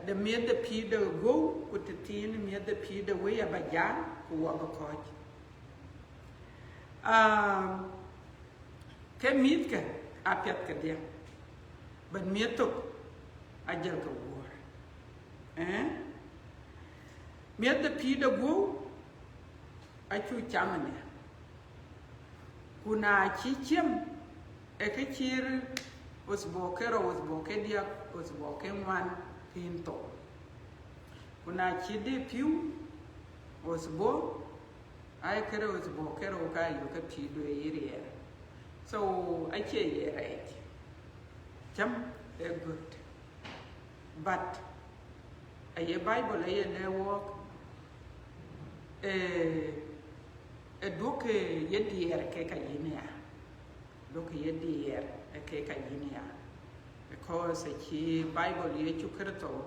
de miëth de pïïr de guɔ̈u, ku të thiin miëth de pïïr de wëi abä jal, ku wɔ bï kɔ̈ɔ̈c. Um, ke mïthkë apiɛth kedhie, but miëth thok ajël ke wuɔ̈ɔ̈r. Eh? Miëth de pïïr de guɔ̈u, acuk cam ënë. Ku na cï cam, ee kë cït usbua ke rou, usbua ke diäk, usbua ke ŋuan, ke yïn thou. Ku na cï dee pïu, usbua, Ai, kërou is bɔ̈, kërou ka yök ke pïïrdu ë riɛɛr. So, acie ye rɛɛc. Cäm ë good. But aye Bible aye lɛ̈k wɔk, eh, ë duɔ̈kkë ye diɛɛr ke ka yïn ya. Duɔ̈kkë ye diɛɛr ke ka yïn ya. Because acï Bible Yecu Kërtho,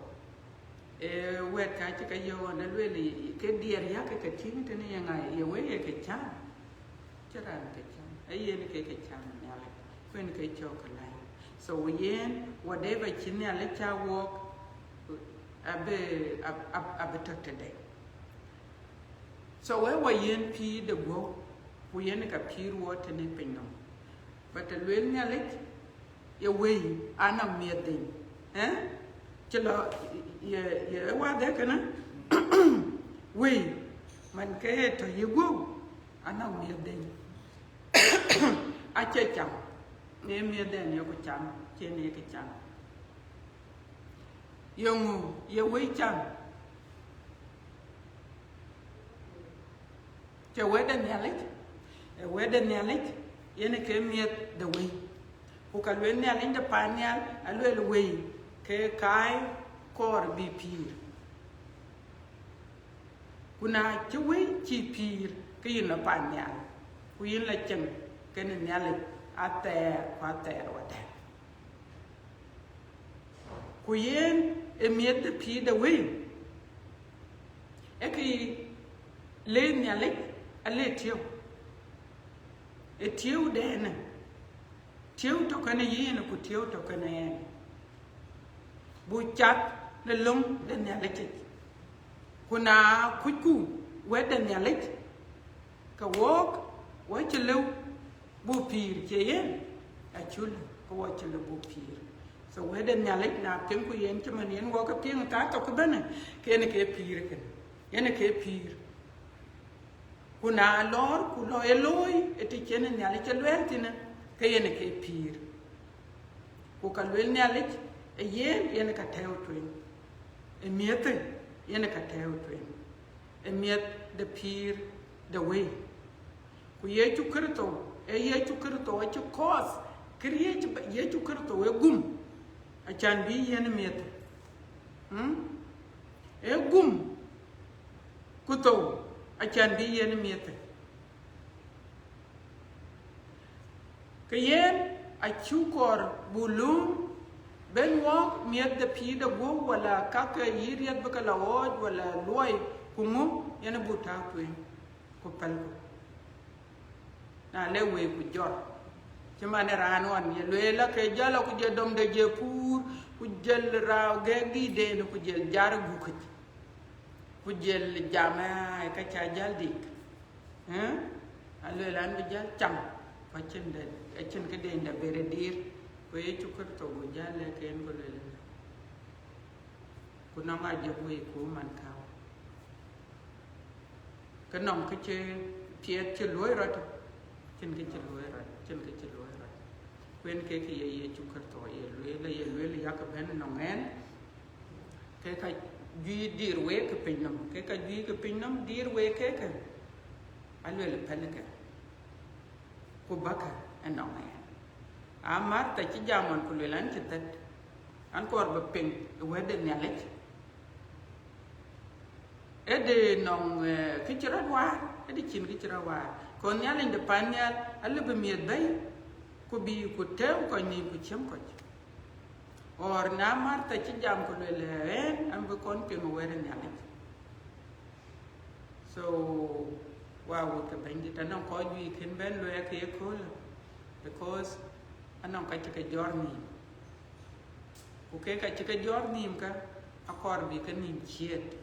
ee wɛ̈t ka cï ke yɔ̈ɔ̈k ɣɔn, alueel, ke diɛɛr yak ke ke tïŋ tënë ye ŋa, ye wëi ye ke cam. Cï raan ke cam, ee yen ke ke cam Nhialic, ku yen ke cɔk ke läi. So yen, whatever cï Nhialic cä wɔk, abï, ab-, ab-, abï tɔ̈ tëde. So wek wa yen pïïr de guɔ̈p, ku yen ka pïïr wɔ tënë piny nɔm. But të lueel Nhialic, ye wëi anɔŋ miɛ̈thdɛn, eh? Cï lɔ, ye, ye wadhë kënë, wëi, man ke ye tɔ̈ ye guɔ̈p, anɔŋ miɛ̈thdɛn. Acie cam, ye miɛ̈thdɛn ye ku cam, cïn ye kë cam. Yeŋö ye wëi cam? Cï wɛ̈t de Nhialic, ë wɛ̈t de Nhialic, yen ke miɛ̈th de wëi. Ku ka lueel Nhialic de pan nhial, alueel wëi ke kaai kɔɔr bï pïïr. Ku na cï wëi cï pïïr, ke yïn lɔ pan nhial, ku yïn lɔ cieŋ kenë Nhialic athɛɛr ku athɛɛr wadɛ̈. Ku yen ë miɛ̈th de pïïr de wëi, ee kë le Nhialic, ale tiëu, ë tiëu dɛnë, tiëu tɔ̈ kenë yïn ku tiëu tɔ̈ kenë ɣɛn, buk cath në löŋ de Nhialic yic. Ku na kucku wɛ̈t de Nhialic, ke wɔk, wɔ cï lëu buk pïïr, cie yen? Acuk lëu, ke wɔ cï lëu buk pïïr. So wɛ̈t de Nhialic na piŋku yen cï man yen wɔ ke piŋ ka thok ëbɛ̈n, ke yen ke pïïr kënë, yen ke pïïr. Ku na lɔɔr, ku lɔ ë looi ë të cïn Nhialic cï luɛɛl thïn, ke yen ke pïïr. Ku ka lueel Nhialic, ë yen, yen ka tɛ̈ɛ̈u tueŋ. Ë miɛ̈thë, yen ka tɛ̈ɛ̈u tueŋ. Ë miɛ̈th de pïïr de wëi. Ku Yecu Kërtho, ee Yecu Kërtho acï kɔɔth, kë Yecu, Yecu Kërtho ee gum, acan bï yen miɛ̈thë. Mm? Ee gum ku thou, acan bï yen miɛ̈thë. Ke yen acuk kɔɔr buk lööm, bɛ̈n wɔk miɛ̈th de pïïr de guɔ̈p, wala kakë yï riɛth bï ke lɔ ɣɔɔc, wala luɔi, ku ŋö, yen buk tääu tueŋ, ku pälku. Na le wëi ku jɔt, cï man ë raan ɣɔn ye lueel, la ke jäl, ku jël dɔm de jël puur, ku jël rau gɛɛk dïïtden, ku jël jar gukic, ku jël jam, ai, ka ca jäl dik. Ëë? Alueel an, bï jäl cam, ku acïn de, acïn këden de bere diir, ku Yecu Kërtho buk jäl lɛ̈k en, ku lueel, ku nɔŋ ajɔk wëi ku man kau. Ke nɔŋ kë cï piɛth cï luɔ̈i rɔt, cïn kë cï luɔ̈i rɔt, cïn kë cï luɔ̈i rɔt. Ku yen ke kë ye Yecu Kërtho ye lueel, ye lueel, yak bɛ̈n nɔŋ ɛn, ke ka juëc diir wek ke piny nɔm, ke ka juëc ke piny nɔm diir wek kekë, alueel pɛ̈lkë, ku bäkë ënɔŋ ɛn. A Martha cï jam ɣɔn ku lueel an, cï thët, an, kɔɔr bï piŋ ë wɛ̈t de Nhialic. Ëdë nɔŋ, eh, kë cï rɔt waar, ëdë cïn kë cï rɔt waar. Kɔn Nhialic de pan nhial, alë bï miɛth bɛ̈i, ku bï ku tɛ̈ɛ̈u kɔc nïïm ku ciɛm kɔc. Or na Martha cï jam ku lueel, ɛn, an bï kɔn piŋ ë wɛ̈t ë Nhialic. So, wa wut ke Bɛ̈nydït, anɔŋ kɔc juëc kën bɛ̈n luɛɛk ke ye köölë, because anɔŋ ka cï ke jɔt nïïm. Ku kek ka cï ke jɔt nïïm ka, akɔɔr bï ke nïïm ciët,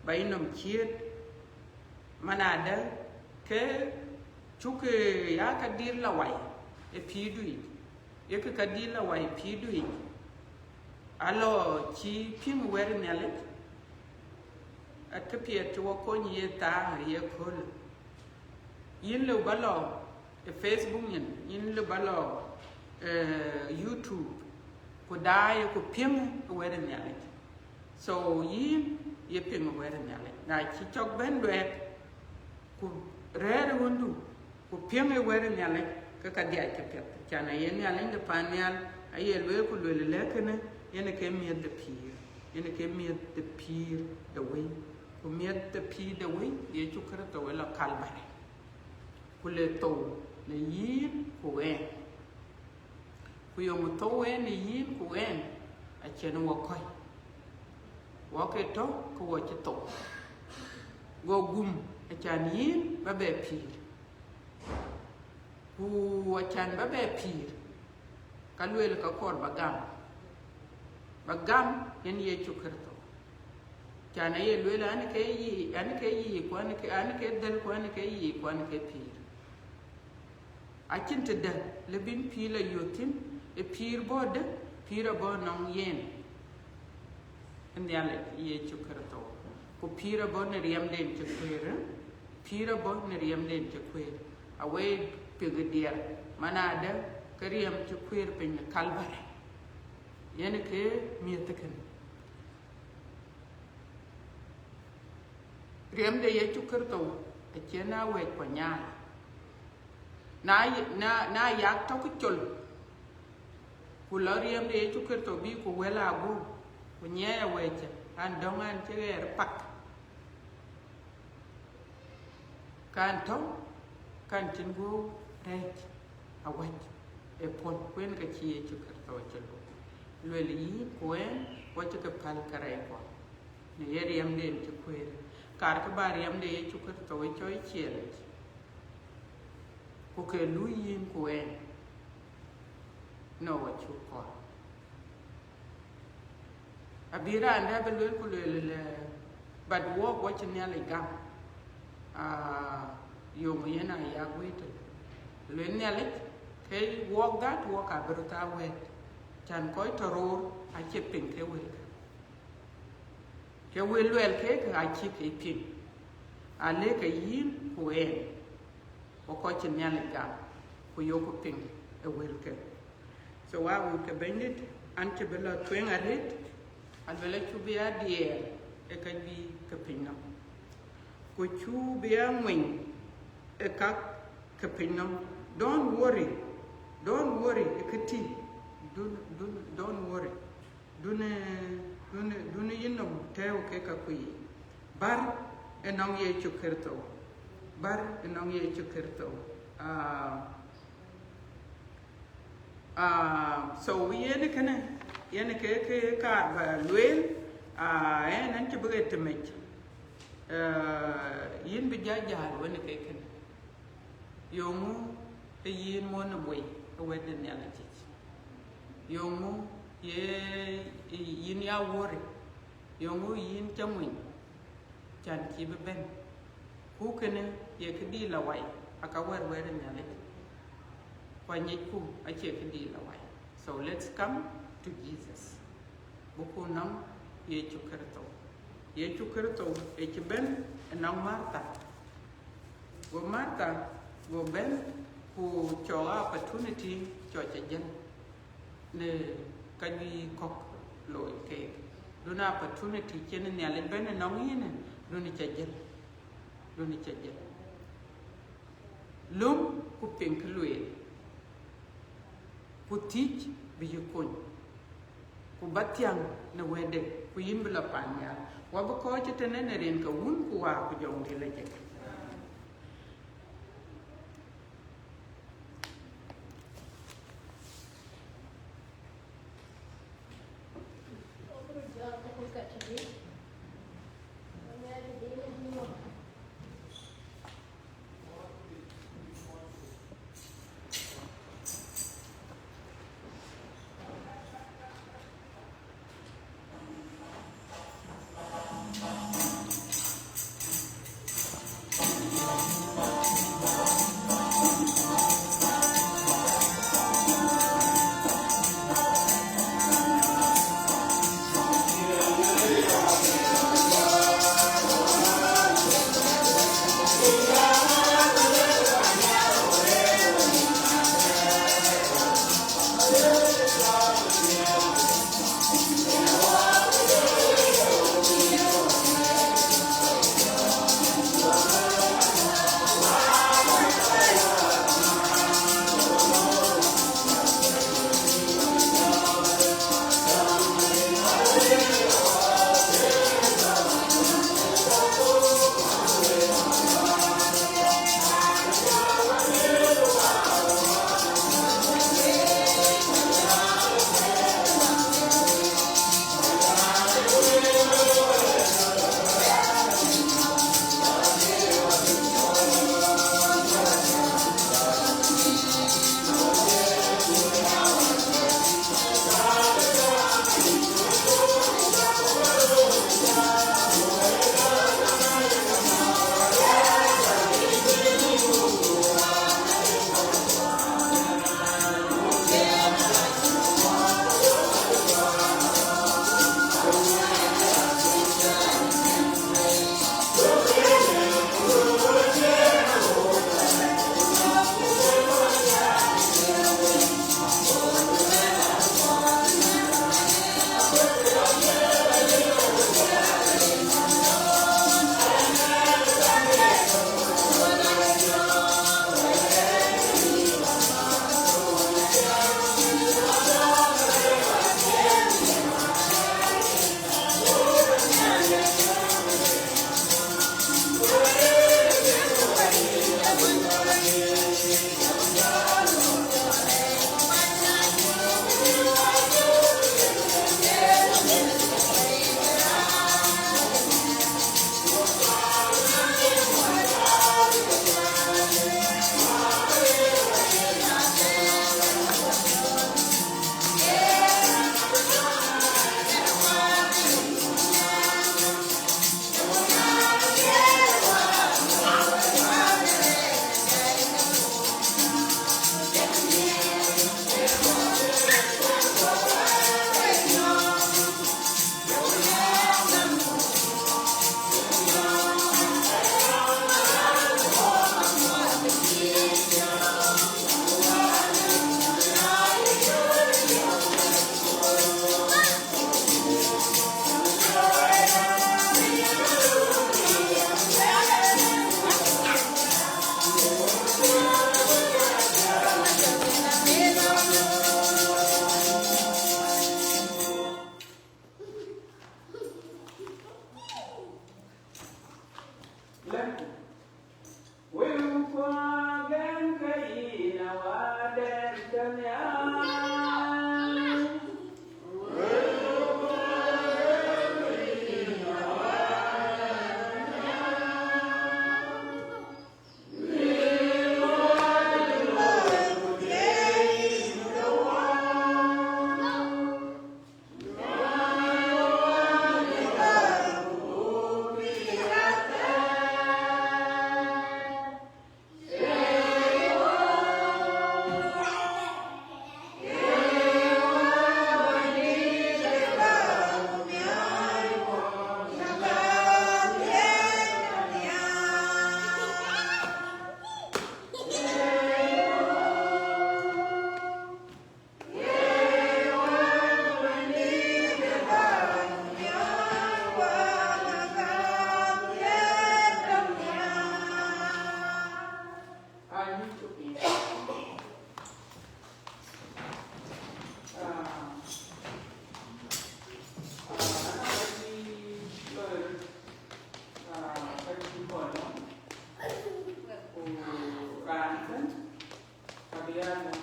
ba yï nɔm ciët, man adë ke cuk ya ka dït la wai ë pïïrdu yic, yek ka dït la wai pïïrdu yic, alɔ cï piŋ wɛ̈t Nhialic, akë piɛth cï wɔ kony ye thaar ye köölë. Yïn lëu ba lɔ ë Facebook nyin, yïn lëu ba lɔ, eh, YouTube, ku daai ku piŋ ë wɛ̈t Nhialic. So yïn ye piŋ ë wɛ̈t Nhialic. Na cï cɔk bɛ̈n luɛɛk, ku Rɛ̈ɛ̈r ë ɣöndu, ku piɛŋ ë wɛ̈t ë Nhialic, ke ka dhiac këpiɛth. Can aye Nhialic de paan nhial, aye lueel ku lueel lɛ̈k kënë, yen ke miëth de pïïr, yen ke miëth de pïïr de wëi. Ku miëth de pïïr de wëi, Yecu Kërtho ë lɔ Kalbari, ku le thou në yïn ku ɣɛn. Ku yöŋ thou en ë yïn ku ɣɛn, acïn wɔ kɔc, wɔ ke tɔ̈ ke wɔ cï thou. Go gum acan yïn ba bɛ pïïr, ku acan ba bɛ pïïr, ka lueel ka kɔɔr ba gam, ba gam yen Yecu Kërtho. Can aye lueel, an ke yï, an ke yï, ku an ke, an ke dhël, ku an ke yï, ku an ke pïïr. Acïn tëdë lë bïn pïïr la yök thïn, ë pïïr bɔ̈ dë, pïïr abɔ̈ nɔŋ yen ë Nhialic Yecu Kërtho, ku pïïr abɔ̈ në riɛmden cï kueer, pïïr abɔ̈ në riɛmden cï kueer. Awëi piŋ ë diɛɛr, man adë ke riɛm cï kueer piny në Kalbari, yen ke miëth kënë. Riɛm de Yecu Kërtho acïn na wɛ̈ɛ̈c ku nyaai. Na, na, na yak tɔ̈ col, ku lɔ riɛm de Yecu Kërtho bï ku wël aguum, ku nyiɛɛi awɛ̈ɛ̈c, an dɔ̈ŋ an cï ɣɛɛr pak, kan tɔ̈, kan cïn guɔ̈p rɛɛc awäc ë puɔ̈l, ku yen ka cï Yecu Kërtho cï lueel. Lueel yïn ku ɣɛn, wɔ cï ke päl kärɛckuɔ në ye riɛmden cï kueer. Kaar kë ba riɛm de Yecu Kërtho ë cɔl ciɛɛlic, ku ke luui yïn ku ɣɛn, në wɔ cuk kɔɔr. Abï raan dɛ̈ bï lueel ku lueel lë, but wɔk wɔ cï Nhialic gam, aa, yöŋ yen aa yak wëët tënë. Lueel Nhialic, ke wɔk that wɔk abï röt aa wɛ̈ɛ̈t, can kɔc tɔ̈ roor acie piŋ ke wëlkë. Ke wël luɛɛl keek acï ke piŋ, alëk ke yïn ku ɣɛn, ku kɔc cï Nhialic gam, ku yökku piŋ ë wëlkë. So, wa wut ke Bɛ̈nydït, an cï bï lɔ tueŋ arëët, aluel acu bï a diɛɛr ë ka juëc ke pinynɔm, ku cu bï a ŋueny ë ka ke pinynɔm. Don't worry, don't worry ë kë tï, don't, don't, don't worry. Dunë, dunë, dunë yïnɔm tɛ̈ɛ̈u ke ka kuc yic. Bär ënɔŋ Yecu Kërtho. Bär ënɔŋ Yecu Kërtho. Ah, ah, so yen kënë, yen ke, ke kaar ba lueel, ah, ɣɛn an cï bï ɣet tëmec. Ah, yïn bï jal jäl wën ke kënë. Yöŋö ë yïn muɔ̈n ë boi ë wɛ̈t de Nhialic yic? Yöŋö ye yïn ya worry? Yöŋö yïn cä ŋuny can cï bï bɛ̈n? Ku kënë ye këdï la wai, aka wɛ̈t wɛ̈t ë Nhialic, ku anyicku acie këdï la wai. So let's come to Jesus. Buku nɔŋ Yecu Kërtho. Yecu Kërtho ë cï bɛ̈n ënɔŋ Martha. Go Martha go bɛ̈n, ku cɔk opportunity cɔk cä jël në ka juëc kɔ̈k looi keek. Dunë opportunity cïn Nhialic bɛ̈n ënɔŋ yïn, dunë cä jël. Dunë cä jël. Löm ku piŋ kë lueel, ku thiëc bï yï kony, ku ba thiäŋ në wɛ̈tde, ku yïn bï lɔ paan nhial. Wa bï kɔc ëtënë në rin ke Wun ku Wät ku Jɔŋdït Lajik. Wëu kuɔɔk ɛn ke yïn Wäden tënë ya. Abï ya lɔ̈ŋ.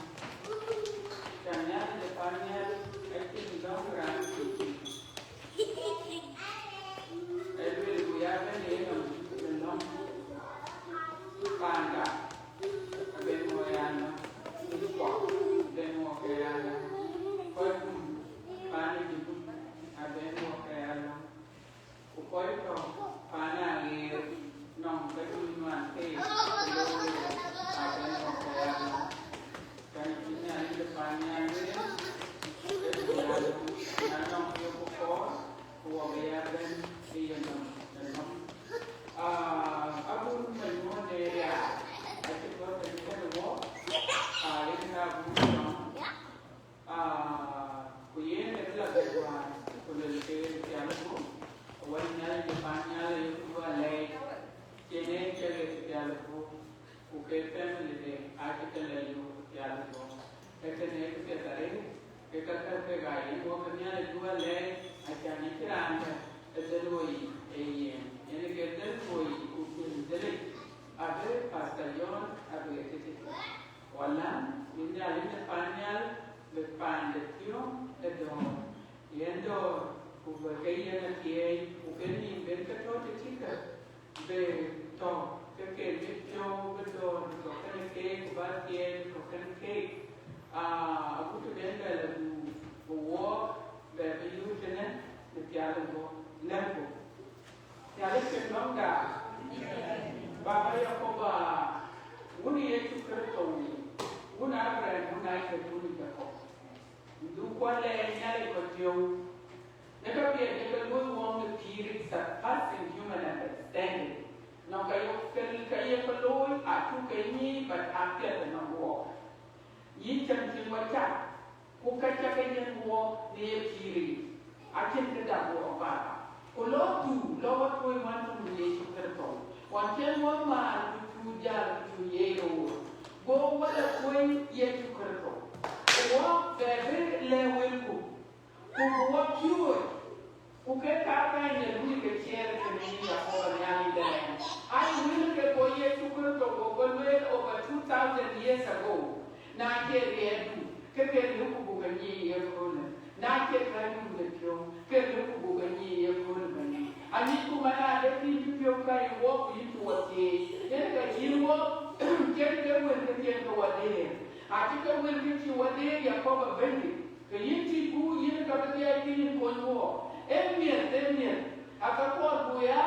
Cän Nhialic ë pan nhial acïn lɔ̈ŋ raan cï. Ë lueel ku ya bɛ̈n ë nɔm ë lɔ̈ŋ. Panda abɛ̈n ŋö ya lɔ̈ŋ. Kuɔk abɛ̈n ŋö ke ya lɔ̈ŋ. Kɔc kum pan ë Junub abɛ̈n ŋö ke ya lɔ̈ŋ. Ku kɔc tɔ̈ pan aɣeer nɔŋ ke tïŋ nuan keek, ku lok abɛ̈n ŋö ke ya lɔ̈ŋ. Cän cï Nhialic de pan nhial lueel, ke bï ya lɔ̈ŋ, na nɔŋ kë ku kɔɔr, ku wɔ bï ya bɛ̈n ë yenɔm ë lɔ̈ŋ. Aa, abun manyuɔ̈ɔ̈n ë riaal acï bɔ̈ tënë kënë wɔ, aa, yen ka abun lɔ̈ŋ. Aa, ku yen ë bï lɔ bɛ̈n wäär, ku luel ke pial gup, wɛ̈t Nhialic de pan nhial ë yeku bï alɛɛc, cïn ee cï ke pial gup, ku ke family de acï ke lɔ yök pial gup. Ee kënë ee këpiɛth arëët, ke ka kär kek aa yen wɔ ke Nhialic bï alɛɛc, acän acïn raan bɛ̈n ë dhël woi ë yen, yen ke dhël woi ku kuën dhëlic, abï Pastor John abï ke tëthic. Wala, bï Nhialic de pan nhial bï pande piɔ̈u ë dɔ̈ɔ̈r, yen dɔ̈ɔ̈r, ku bï ke yen athiɛɛi, ku ke nïïm ben ke tɔ̈ tëthikä, bï tɔ̈ ke ke bï piɔ̈u bï dɔ̈ɔ̈r bï tɔ̈ kenë keek, ku bï athiɛɛi bï tɔ̈ kenë keek. Aa, agut të ben bɛ lɔ dhuur, ku wɔɔk bɛ bï yööt tënë në pial ë guɔ̈p, lɛ̈mku. Nhialic cïn lɔ̈ŋda. Baba Yakoba, wun Yecu Kërtho, wun Abraham, wun Isaac, wun Jakob. Duk kuɔn lɛɛr Nhialic kɔc piɔ̈u. Në ka piɛth ye ke looi wɔɔk në pïïr, surpassing human understanding. Nɔŋ ka yok ke, ka ye ke looi, acuk ke nyiic, but apiɛth ënɔŋ wɔɔk. Yïn cäŋ cïn wɔ cak, ku ka cak ke yen wɔɔk në ye pïïr yic, acïn kë dak wɔɔk Baba. Ku lɔ dhuk, lɔ wɔ tuɔɔc wän cï wun Yecu Kërtho, wän cïn wɔ määr ku cu jäl ku cu ye roor, go wɔ lɔ kuöny Yecu Kërtho. Ku wɔɔk bɛ bï lɛ̈k wëlku, ku bï wɔ piööc, ku ke ka bɛ̈ny ë lui ke ciɛɛr kënë yïn Yakoba Nhialic de rɛɛm. Aa wël ke go Yecu Kërtho go ke lueel over two thousand years ago, na cie riɛɛtdu, ke ke lëkku buk ke nyiic ye köölë, na cie kärdu de piɔ̈u, ke lëkku buk ke nyiic ye köölë bɛ̈ny. Aŋicku man ade piny cï piɔ̈u ka yï wɔɔk ku yïn cï wɔ thieec, yen ka cïn wɔɔk, cïn ke wël ke cïn ke wɔ deer, acï ke wël ke cï wɔ deer Yakoba Bɛ̈nydït. Ke yïn tïc ku yïn ka bï dhiac ke yïn kony wɔɔk. Ee miɛt, ee miɛt, aka kɔɔr buk ya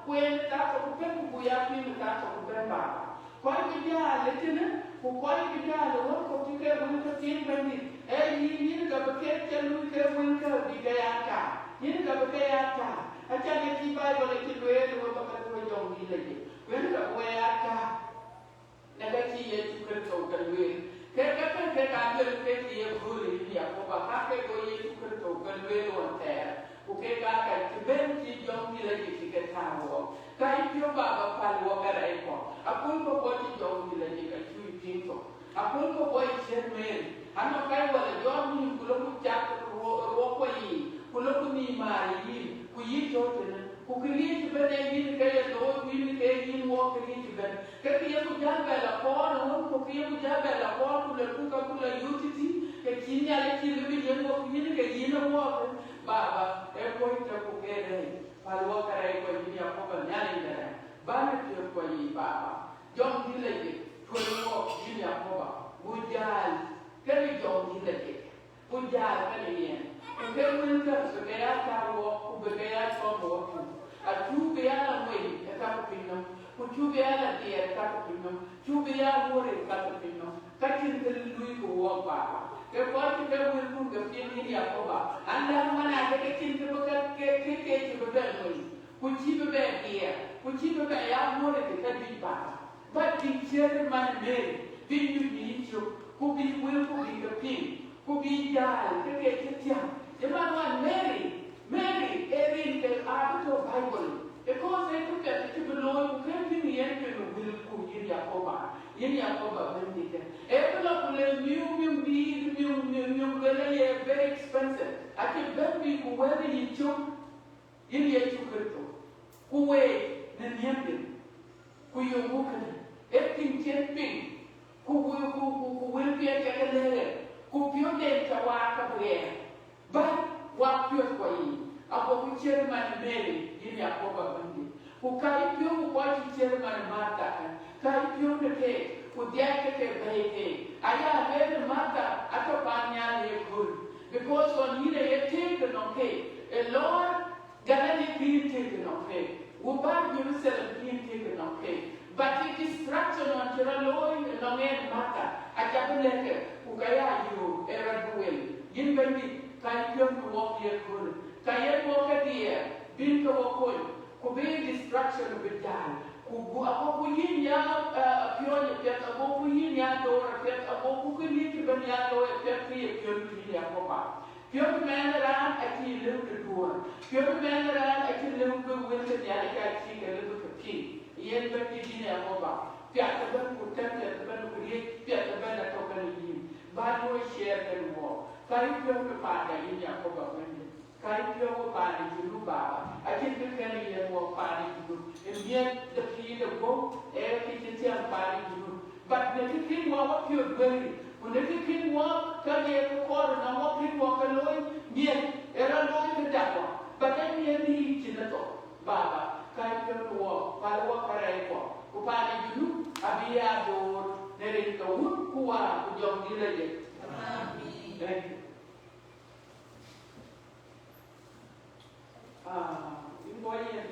kueen ë thaa thok ëbɛ̈n, ku buk ya piŋ ë thaa thok ëbɛ̈n Baba. Kɔc bï jäl ëtënë, ku kɔc bï jäl ë wär kɔ̈k cï ke wël ke thiëëc Bɛ̈nydït. Ee yïn, yïn ka bï kek cä luui ke wël ke bï ke ya tak. Yïn ka bï ke ya tak. Acan ë cï Baibol acï lueel ë we ba ke luöi jɔŋdït lɔ yic. Ku yïn ka bï we ya tak. Në ka cï Yecu Kërtho ke lueel, ke ka ke ke ka lueel ke cï ye kööl yïn Yakoba, ka ke go Yecu Kërtho ke lueel ɣɔn thɛɛr, ku ke ka ka cï ben cï jɔŋdït lɔ yic cï ke tääu wɔɔk. Ka yï piɔ̈u Baba päl wɔɔk ë rɛɛc kɔ̈k, aköl ke bɔ̈ cï jɔŋdït lɔ yic ka cï piŋ thok, aköl ke bɔ̈ cï ciët Meri, anɔŋ ka wala jɔt nhïïm ku lok ku cath ruɔ-, ruɔk kuɔ yiic, ku lok ku nhïïm määr yïn, ku yï tɔ̈ tënë, ku këriëëc ëbɛ̈n ee yïn ke ye looi ku yïn ke yï jäl bɛ la kɔɔr ë wën ku ke yeku jäl bɛ la kɔɔr ku lëku ka ku la yööt tïtï, ke cïn Nhialic cï lëu bï yen wok yïn ke yïn ë wɔɔk. Baba, ee kuɔc tɛ̈ ku ke rɛɛc, päl wɔ kärɛc kuɔc yïn Yakoba Nhialic de rɛɛc, bä në piɔ̈th kuɔc yiic Baba. Jɔŋdït la jek, tuɔ̈c wɔ yïn Yakoba, buk jäl kenë jɔŋdït la jek. Ku jäl kenë yen, ku ke wëlkä bï ke ya tääu wɔ, ku bï ke ya cɔl wɔ piny. Acuk bï ya la wei ë ka ke piny nɔm, ku cuk bï ya la diɛɛr ë ka ke piny nɔm, cuk bï ya wuɔ̈r ë ka ke piny nɔm. Ka cïn kë luui ke wɔɔk Baba. Ke kɔc cï ke wëlkun ke piŋ yïn Yakoba, an, däŋ man ade ke cïn kë bï ke, ke, ke, ke cï bï bɛ̈n wei, ku cï bï bɛ diɛɛr, ku cï bï bɛ ya wuɔ̈r ë ka juëc Baba. Bä bï ciët man Mary, bï nyuc në yïcök, ku bï wëlku bï ke piŋ, ku bï jäl ke ke cï thiäŋ. Ë man wan Mary, Mary ee rin ke abï tɔ̈ Bible, because ee kë piɛth cï bï looi, ku kën piŋ yen piŋ wëlku yïn Yakoba, yïn Yakoba bɛ̈nydït. Ee bï lɔ ku le miu, miu bï, miu, miu, miu luel ye very expensive. Acï bɛ̈n bï ku wël yïcök, yïn Yecu Kërtho, ku week në nhiëmden, ku yöŋ wukënë, ee piŋ cïn piŋ, ku, ku, ku, ku, ku wël piɛth ke ke lëërë, ku piɔ̈nden cä waak ke bï ɣɛɛr, bä waak piɔ̈th kuɔ yiic, agoku ciët man Mary, yïn Yakoba bɛ̈nydït. Ku ka yï piɔ̈u ku kɔc cï ciët man Martha kën, ka yï piɔ̈u në keek, ku dhiac ke ke bɛ̈ɛ̈i keek. Aya lueel ë Martha atɔ̈ paan nhial ye kööl, because ɣɔn yïn aye tëëk ënɔŋ keek, ë lɔɔr Galilee kïn tëëk ënɔŋ keek, ku bär Jeruthalem kïn tëëk ënɔŋ keek. But ë destruction ɣɔn cï rɔt looi ënɔŋ en Martha, aca bï lɛ̈kë, ku ka ya yöök ë rɔt bï wel. Yïn Bɛ̈nydït, ka yï piɔ̈n bï wɔk ye köölë, ka yen wɔk ke diɛɛr, bïn ke wɔk kony, ku bï destruction bï jäl. Ku, ku agoku yïn ya, eh, piɔ̈ny apiɛth, agoku yïn ya door apiɛth, agoku këriëëc ëbɛ̈n ya looi apiɛth, kë ye piɔ̈n yïn Yakoba. Piɔ̈n mɛnh raan acï lëu në duɔ̈ɔ̈r. Piɔ̈n mɛnh raan acï lëu bï wël ke Nhialic acï ke lëu bï ke piŋ. Yen Bɛ̈nydït yïn Yakoba, piath ëbɛ̈n ku tɛ̈m piath ëbɛ̈n ku riëëc piath ëbɛ̈n atɔ̈ kenë yïn. Bä luɔ̈i share kenë wɔɔk. Ka yï piɔ̈u në paanda yïn Yakoba Bɛ̈nydït. Ka yï piɔ̈u paan ë Junub Baba. Acïn kë kën yen wɔɔk paan ë Junub. Ë miɛt de pïïr de guɔ̈u, ee kë cï thiäŋ paan ë Junub. But në kë kën wɔɔk wapiɔ̈ɔ̈th guëëri, ku në kë kën wɔɔk ka ye kë kɔɔr ënɔŋ wɔk kën wɔɔk ke looi, miɛt ë rɔt looi kë dak wɔɔk, but ee miɛt bï yic cïn ë thok. Baba, ka yï piɔ̈u në wɔɔk, päl wɔk kärɛc kuɔ, ku paan ë Junub abï ya door në rin ke Wun ku Wät ku Jɔŋdït la jek. Amen. Thank you. Ah, yïn bɔ̈ yen